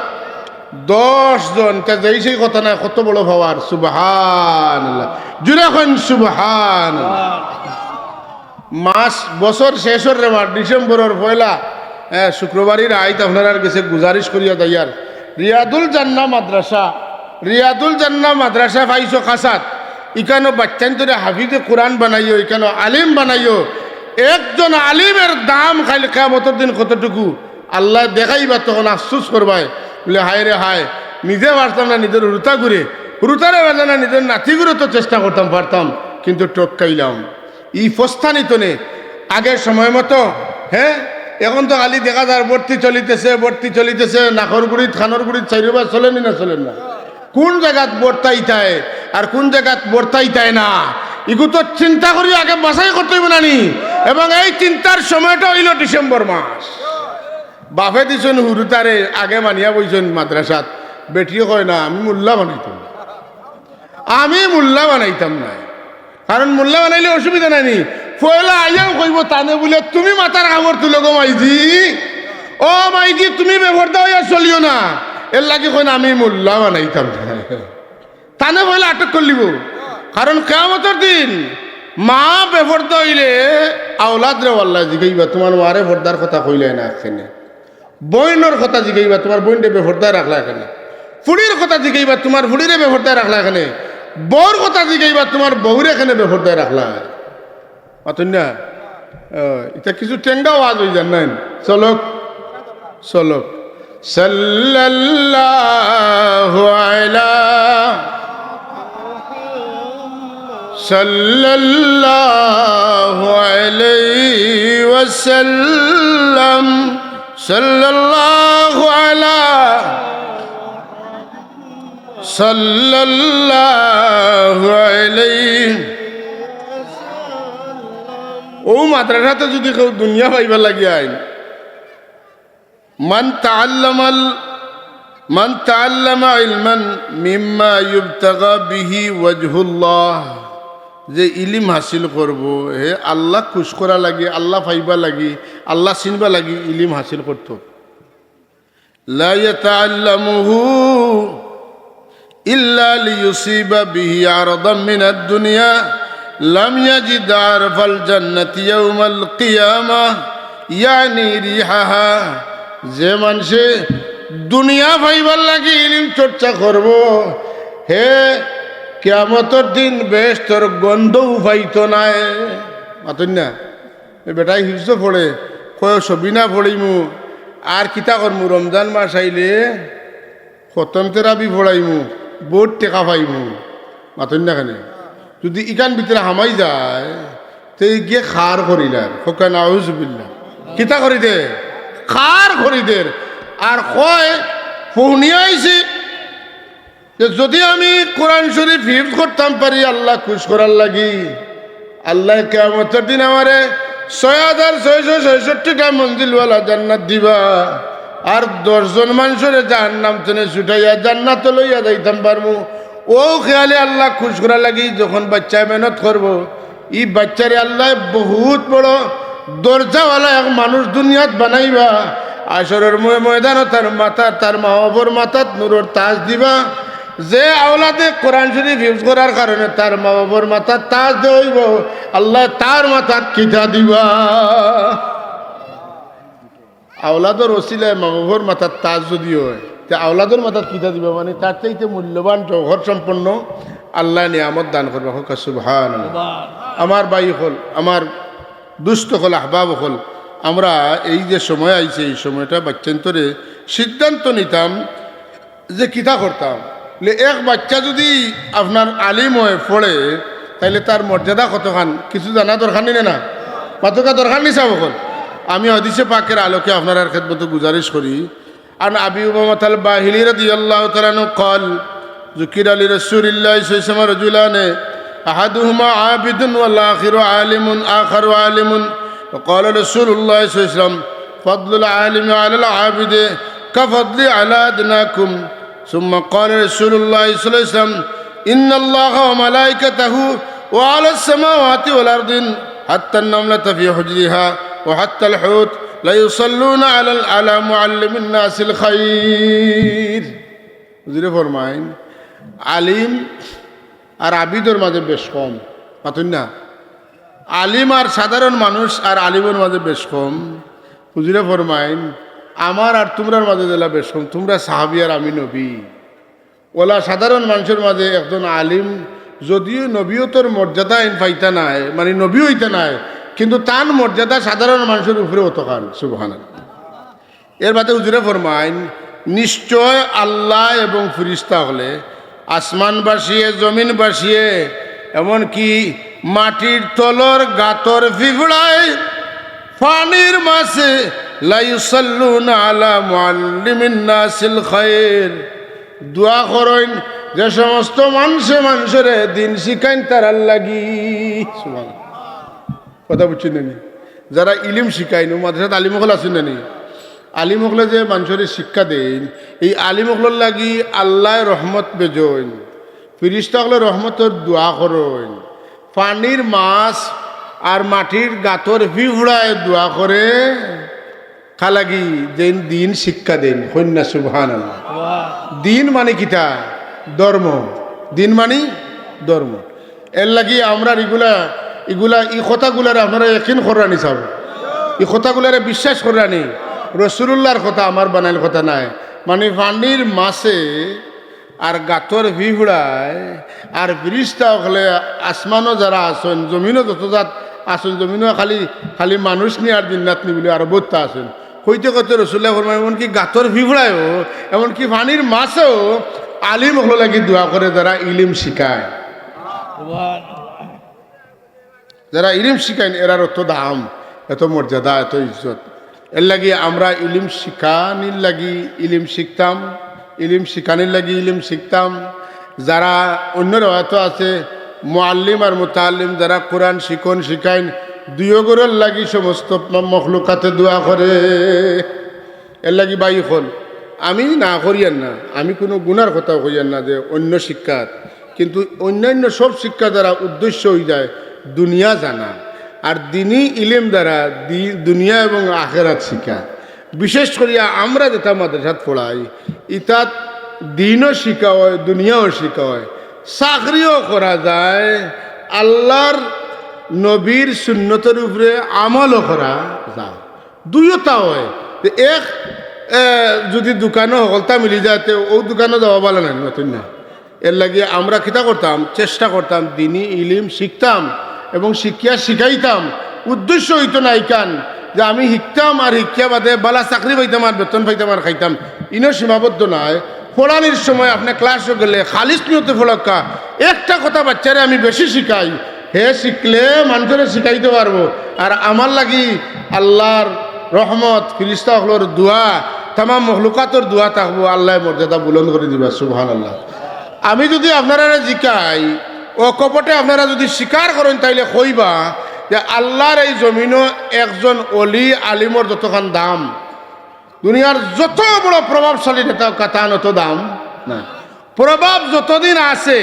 দশ জন, তে যেই সেই কথা নায়, কত বড় পাওয়ার। সুবহানাল্লাহ। জুরে কইন সুবহানাল্লাহ। মাস, বছর শেষর রে মার, ডিসেম্বরর পয়লা, এ, শুক্রবারই রাইত আপনারার গেছে গুজারিশ করিয়া যাইয়ার, রিয়াদুল জান্নাহ মাদ্রাসা, রিয়াদুল জান্নাহ মাদ্রাসা পাইছো খাসাত, ইখানো বাচ্চাইন্তরে হাফিজে কোরআন বানাইও, ইখানো আলিম বানাইও। একজন আলিমের দাম কাইল কিয়ামতর দিন কতটুকু? আল্লায় দেখাইবা, তখন আফসুস করবায়, বলে, "হায় রে হায়, নিজে পারতাম না, নিজর হুরুতা গুরে, হুরুতারে পারতাম না, নিজর নাতি গুরে তো চেষ্টা করতাম, পারতাম, কিন্তু টপকাইলাম।" ই ফস্তানি তনে আগে সময় মতো, হ্যাঁ, এখন তো খালি দেখা যার ভর্তি চলিতেছে, ভর্তি চলিতেছে, নাকর গুড়িত, খানর গুড়িত, চাইরোবা চলেনি না, চলেন না? কোন জাগাত ভর্তাইতায় আর কোন জাগাত ভর্তাইতায় না, ইগু তো চিন্তা করি আগে বাছাই করতে হইব না নি? এবং এই চিন্তার সময়টা হইল ডিসেম্বর মাস। বাফে দিছইন হুরুতারে, আগে মানিয়া বইছইন মাদ্রাসাত, বেটিয়ে কয় না, "আমি মোল্লা বানাইতাম না, আমি মোল্লা বানাইতাম না।" কারণ মোল্লা বানাইলে অসুবিধা নাই নি? পয়লা আইয়াও কইব তানে বুলে, "তুমি মাথার কাপড় তুলো গো মাইজি, ও মাইজি, তুমি বেপর্দা হইয়া চলিও না।" এর লাগি কইন, "আমি মোল্লা বানাইতাম না।" তানে পয়লা আটক করিলিব। কারণ কিয়ামতর দিন মা বেপর্দা হইলে আওলাদরে আল্লায় জিগাইবা, "তোমার মারে পর্দার কথা কইলায় না কেনে?" বইনর কথা জিগাইবা, "তোমার বইনরে বেপর্দায় রাখলায় কেনে?" ফুড়ির কথা জিগাইবা, "তোমার ফুড়িরে বেপর্দায় রাখলায় কেনে?" বউর কথা জিগাইবা, "তোমার বউরে কেনে বেপর্দায় রাখলায়?" মাতইন না? অ, ইতা কিছু টেঙ্গা ওয়াজ হই যার নাইন। চলক, চলক। সাল্লাল্লাহু আলা, সাল্লাল্লাহু আলাইহি ওয়াসাল্লাম। সাল্লাল্লাহু আলা, সাল্লাল্লাহু আলাইহি। ও মাদ্রাসাতে যদি কেউ দুনিয়া পাইবার লাগি আইন, মান তাআল্লামাল, মান তাআল্লামা ইলমান মিম্মা ইউবতাগা বিহি ওয়াজহুল্লাহ, যে ইলিম হাসিল করব, হে আল্লাহ খুশ করা লাগি, আল্লাহ পাইবা লাগি, আল্লাহ চিনবা লাগি ইলিম হাসিল করতো। লা ইয়াতাআল্লামুহু ইল্লা লিয়ুসিবা বিহি আরাদাম মিনাদ দুনিয়া, লাম ইয়াজিদ আরফাল জান্নাতি ইয়াউমাল কিয়ামাহ, ইয়ানি রিহাহা। যে মানষে দুনিয়া পাইবার লাগি ইলিম চর্চা করব, হে কিয়ামতর দিন বেহেশতর গন্ধও পাইতো নায়। মাতইন না? এ বেটায় হিফজো পড়ে, কয়, "সবিনা পড়িমু, আর কিতা করমু? রমজান মাস আইলে খতম তেরাবি পড়াইমু, বউত টেকা পাইমু।" মাতইন না কেনে? যদি ইখান ভিতরে হামাই যায়, তে গিয়ে খার করিলার, কউক্কা নাউজুবিল্লাহ। কিতা করি দে? খার করি দের। আর কয়, "ফোনিয়া আইছি।" যে যদি আমি কোরআন শরীফ হিফজ করতাম পারি আল্লাহ খুশ করার লাগি, আল্লায় কিয়ামতর দিন আমারে ছয় হাজার ছয়শো ছয়ষট্টিটা মঞ্জিলওয়ালা জান্নাত দিবা, আর দশ জন মানষরে জাহান্নাম তনে ছুটাইয়া জান্নাতো লইয়া যাইতাম পারমু। অউ খেয়ালে আল্লাহ খুশ করার লাগি যখন বাইচ্চায় মেহনত করব, ই বাইচ্চারে আল্লায় বউত বড় দরজাওয়ালা এক মানুষ দুনিয়াত বানাইবা। হাশরর ময়-, ময়দানো তার মাথাত, তার মা বাবার মাথাত নূরর তাজ দিবা। যে আওলাদে কোরআন শরীফ হিফজ করার কারণে তার মা বাবার মাথাত তাজ দেওয়া অইব, আল্লায় তার মাথাত কিতা দিবা? আওলাদর ওসিলায় মা বাবার মাথাত তাজ যদি অয়, তে আওলাদর মাথাত কিতা দিবা? মানে, তার চাইতে মূল্যবান জওহর সম্পন্ন আল্লায় নিয়ামত দান করবা। কউক্কা সুবহানাল্লাহ। আমার ভাই অকল, আমার দুস্ত অকল, আহবাব অকল, আমরা এই যে সময় আইছে, এই সময়টা বাইচ্চাইন্তরে সিদ্ধান্ত নিতাম যে কিতা করতাম। লে, এক বাইচ্চা যদি আপনার আলিম অয়, পড়ে, তাইলে তার মর্যাদা কতখান কিছু জানা দরকার নি না? মাতউক্কা দরকার নি সাব অকল? আমি হাদিসে পাকের আলোকে আপনারার খেদমতো গুজারিশ করি, عن أبي أمامة الباهلي رضي الله تعالى عنه قال: ذكر لرسول الله صلى الله عليه وسلم رجلان، أحدهما عابد والآخر عالم، آخر عالم. فقال رسول الله صلى الله عليه وسلم: فضل العالم على العابد كفضلي على أدناكم. ثم قال رسول الله صلى الله عليه وسلم: إن الله وملائكته وأهل السماوات والأرض حتى النملة في حجرها وحتى الحوت ليصلون على، على معلم الناس الخير. হুজুরে ফরমাইন, আলিম আর আবিদর মাঝে বেশ কম, মাতইন না? আলিম আর সাধারণ মানুষ আর আলিমর মাঝে বেশ কম। হুজুরে ফরমাইন, আমার আর তুমরার মাঝে যেলা বেশ কম, তুমরা সাহাবী আর আমি নবী। অলা সাধারণ মানষর মাঝে একজন আলিম যদিও নবীয়তর মর্যাদা ইন পাইতা নায়, মানে নবী অইতা নায়, কিন্তু তান মর্যাদা সাধারণ মানষর উপরে অতখান। সুবহানাল্লাহ। এর বাদে হুজুরে ফরমাইন, নিশ্চয় আল্লাহ এবং ফিরিস্তা অকলে, আসমানবাসিয়ে, জমিনবাসিয়ে, এমনকি মাটির তলর গাতর ফিফড়ায়, পানির মাছে, লা ইউসাল্লুনা আলা মুআল্লিমিন নাসিল খায়র, দোয়া করইন যে সমস্ত মানষে মানষরে দিন শিখাইন তারার লাগি। সুবহানাল্লাহ। কথা বুঝছইন না নি? যারা ইলিম শিখাইন, অউ মাদ্রাসাত আলিম অকল আছইন না নি? আলিম অকলে যে মানষরে শিক্ষা দেইন, এই আলিম অকলর লাগি আল্লায় রহমত বেজইন, ফিরিস্তা অকলে রহমতর দোয়া করইন, পানির মাছ আর মাটির গাতর ফিফড়ায় দোয়া করে কার লাগি, যেইন দিন শিক্ষা দেইন। কইন না সুবহানাল্লাহ। দিন মানে কিতা? ধর্ম। দিন মানে ধর্ম। এর লাগি আমরার ইগুলা, ইগুলা, ই কথাগুলারে আপনারা ইয়াকিন কররা নি সাব, ই কথাগুলারে বিশ্বাস কররা নি। রসুলুল্লাহর কথা, আমার বানাইল কথা নায়। মানে পানির মাছে আর গাতর ফিফড়ায় আর ফিরিস্তা অকলে, আসমানো যারা আছইন, জমিনো যত জাত আছইন, জমিনো খালি, খালি মানুষ নি আর জিন্নাত নি বুলি আরো বউততা আছইন। কইতে কইতে রসুলুল্লায় ফরমাইন, এমনকি গাতর ফিফড়ায়ও, এমনকি পানির মাছেও আলিম অকলর লাগি দোয়া করে যারা ইলিম শিখায়। যারা ইলিম শিখাইন, এরার অত দাম, এত মর্যাদা, এত ইজ্জত। এর লাগি আমরা ইলিম শিখানির লাগি ইলিম শিখতাম, ইলিম শিখানির লাগি ইলিম শিখতাম। যারা অন্য রেওয়ায়তো আছে, মুআল্লিম আর মুতাআল্লিম, যারা কোরআন শিখইন, শিখাইন, দুইওগরর লাগি সমস্ত মখলুকাতে দোয়া করে। এর লাগি ভাই অকল, আমি না করিয়ার না, আমি কুনু গুনার কথাও কইয়ার না যে অন্য শিক্ষাত, কিন্তু অন্যান্য সব শিক্ষা দ্বারা উদ্দেশ্য অইযায় দুনিয়া জানা, আর দিনি ইলিম দ্বারা দি-, দুনিয়া এবং আখেরাত শিখা। বিশেষ করিয়া আমরা যেটা মাদ্রাসাত পড়াই, ইতাত দিনও শিখা অয়, দুনিয়াও শিখা অয়, চাকরিও করা যায়, আল্লাহর নবীর সুন্নতর উপরে আমলও করা যায়। দুইওটা অয়। তে এক, এ, যুদি দোকানো হকলতা মিলি যায়, তে অউ দোকানো যাওয়া ভালা নায়, মাতইন না? এর লাগি আমরা কিতা করতাম? চেষ্টা করতাম, দিনি ইলিম শিখতাম এবং শিখিয়া শিখাইতাম। উদ্দেশ্য অইতো না ইখান যে আমি শিখতাম আর শিখিয়া বাদে ভালা চাকরি পাইতাম আর বেতন পাইতাম আর খাইতাম, ইনো সীমাবদ্ধ নায়। পড়ানির সময় আপনে ক্লাসো গেলে খালিস নিয়তে পড়উক্কা। একটা কথা বাচ্চারে আমি বেশি শিখাই, হে শিখলে মানষরে শিখাইতে পারবো। আর আমার লাগি আল্লাহর রহমত, ফিরিস্তা অকলর দোয়া, তামাম মখলুকাতর দোয়া থাকবো, আল্লায় মর্যাদা বুলন্দ করি দিবা। সুবহানাল্লাহ। আমি যুদি আপনারারে জিকাই, অকপটে আপনারা যুদি স্বীকার করইন, তাইলে কইবা যে আল্লাহর এই জমিনো একজন অলি আলিমর যতখান দাম, দুনিয়ার যত বড় প্রভাবশালী নেতা অউক্কা তান অত দাম না। প্রভাব যতদিন আছে,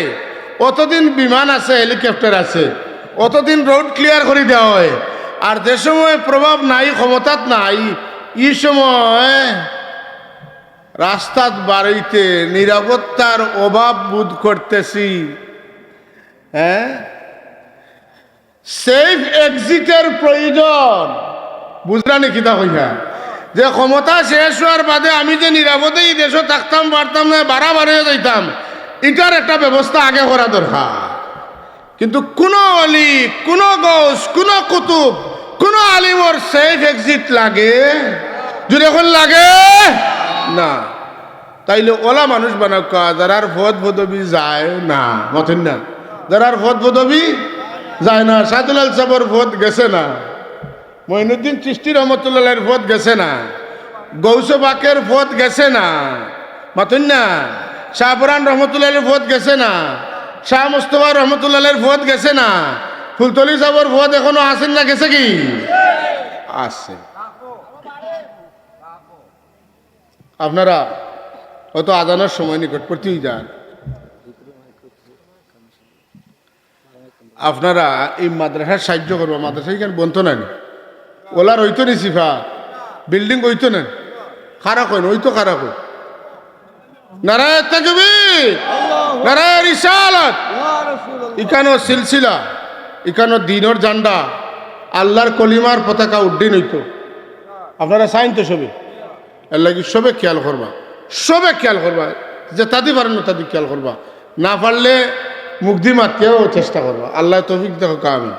অতদিন বিমান আছে, হেলিকপ্টার আছে, অতদিন রোড ক্লিয়ার করি দেওয়া অয়। আর যে সময় প্রভাব নাই, ক্ষমতাত নাই, ই সময় রাস্তাত বারইতে নিরাপত্তার অভাব বোধ করতেছি। হ্যাঁ, সেফ এক্সিটর প্রয়োজন। বুঝরা নি কিতা কইয়া? যে ক্ষমতা শেষ অওয়ার বাদে আমি যে নিরাপদে ই দেশো থাকতাম পারতাম না, বাড়া বাড়িয়া যাইতাম, ইটার একটা ব্যবস্থা আগে করা দরকার। কিন্তু কুনু অলি, কুনু গৌস, কুনু কুতুব, কুনু আলিমর সেফ এক্সিট লাগে? জুরে কইন লাগে না। তাইলে অলা মানুষ বানাউক্কা, যারার পদ পদবি যায় না, মাতইন না? যারার পদ পদবি যায় না, শাহদুলাল সাবর পদ গেছে না, মঈনুদ্দিন চিশতি রহমতুল্লাহ আলাইহির পদ গেছে না, গৌসে পাকের পদ গেছে না, মাতইন না? শাহপরান রহমতুল্লাহ আলাইহির পদ গেছে না, শাহ মুস্তফা রহমতুল্লাহ আলাইহির পদ গেছে না, ফুলতলি সাবর পদ এখনো আছে না গেছে কি? আছে। আপনারা অতো আজানর সময় নিকটবর্তী অইযার। আপনারা ই মাদ্রাসার সাহায্য করবা, মাদ্রাসা ইখান বনতো না নি? অলার অইতো নি সিফা? বিল্ডিং অইতো না? খারাপ অয় না, অইতো খারাপ অয়। নারায়ে তাকবীর, নারায়ে রিসালাত। ইকানো সিলসিলা, ইকানো দ্বীনর ঝান্ডা, আল্লাহর কলিমার পতাকা উড্ডীন অইতো। আপনারা চাইন তো সবে? এরলাগি সবে খিয়াল করবা, সবে খিয়াল করবা, যেতাদি পারইন অতাদি খিয়াল করবা, না পারলে মুখদি মাতিয়াও চেষ্টা করবা। আল্লায় তৌফিক দেউক্কা, আমিন।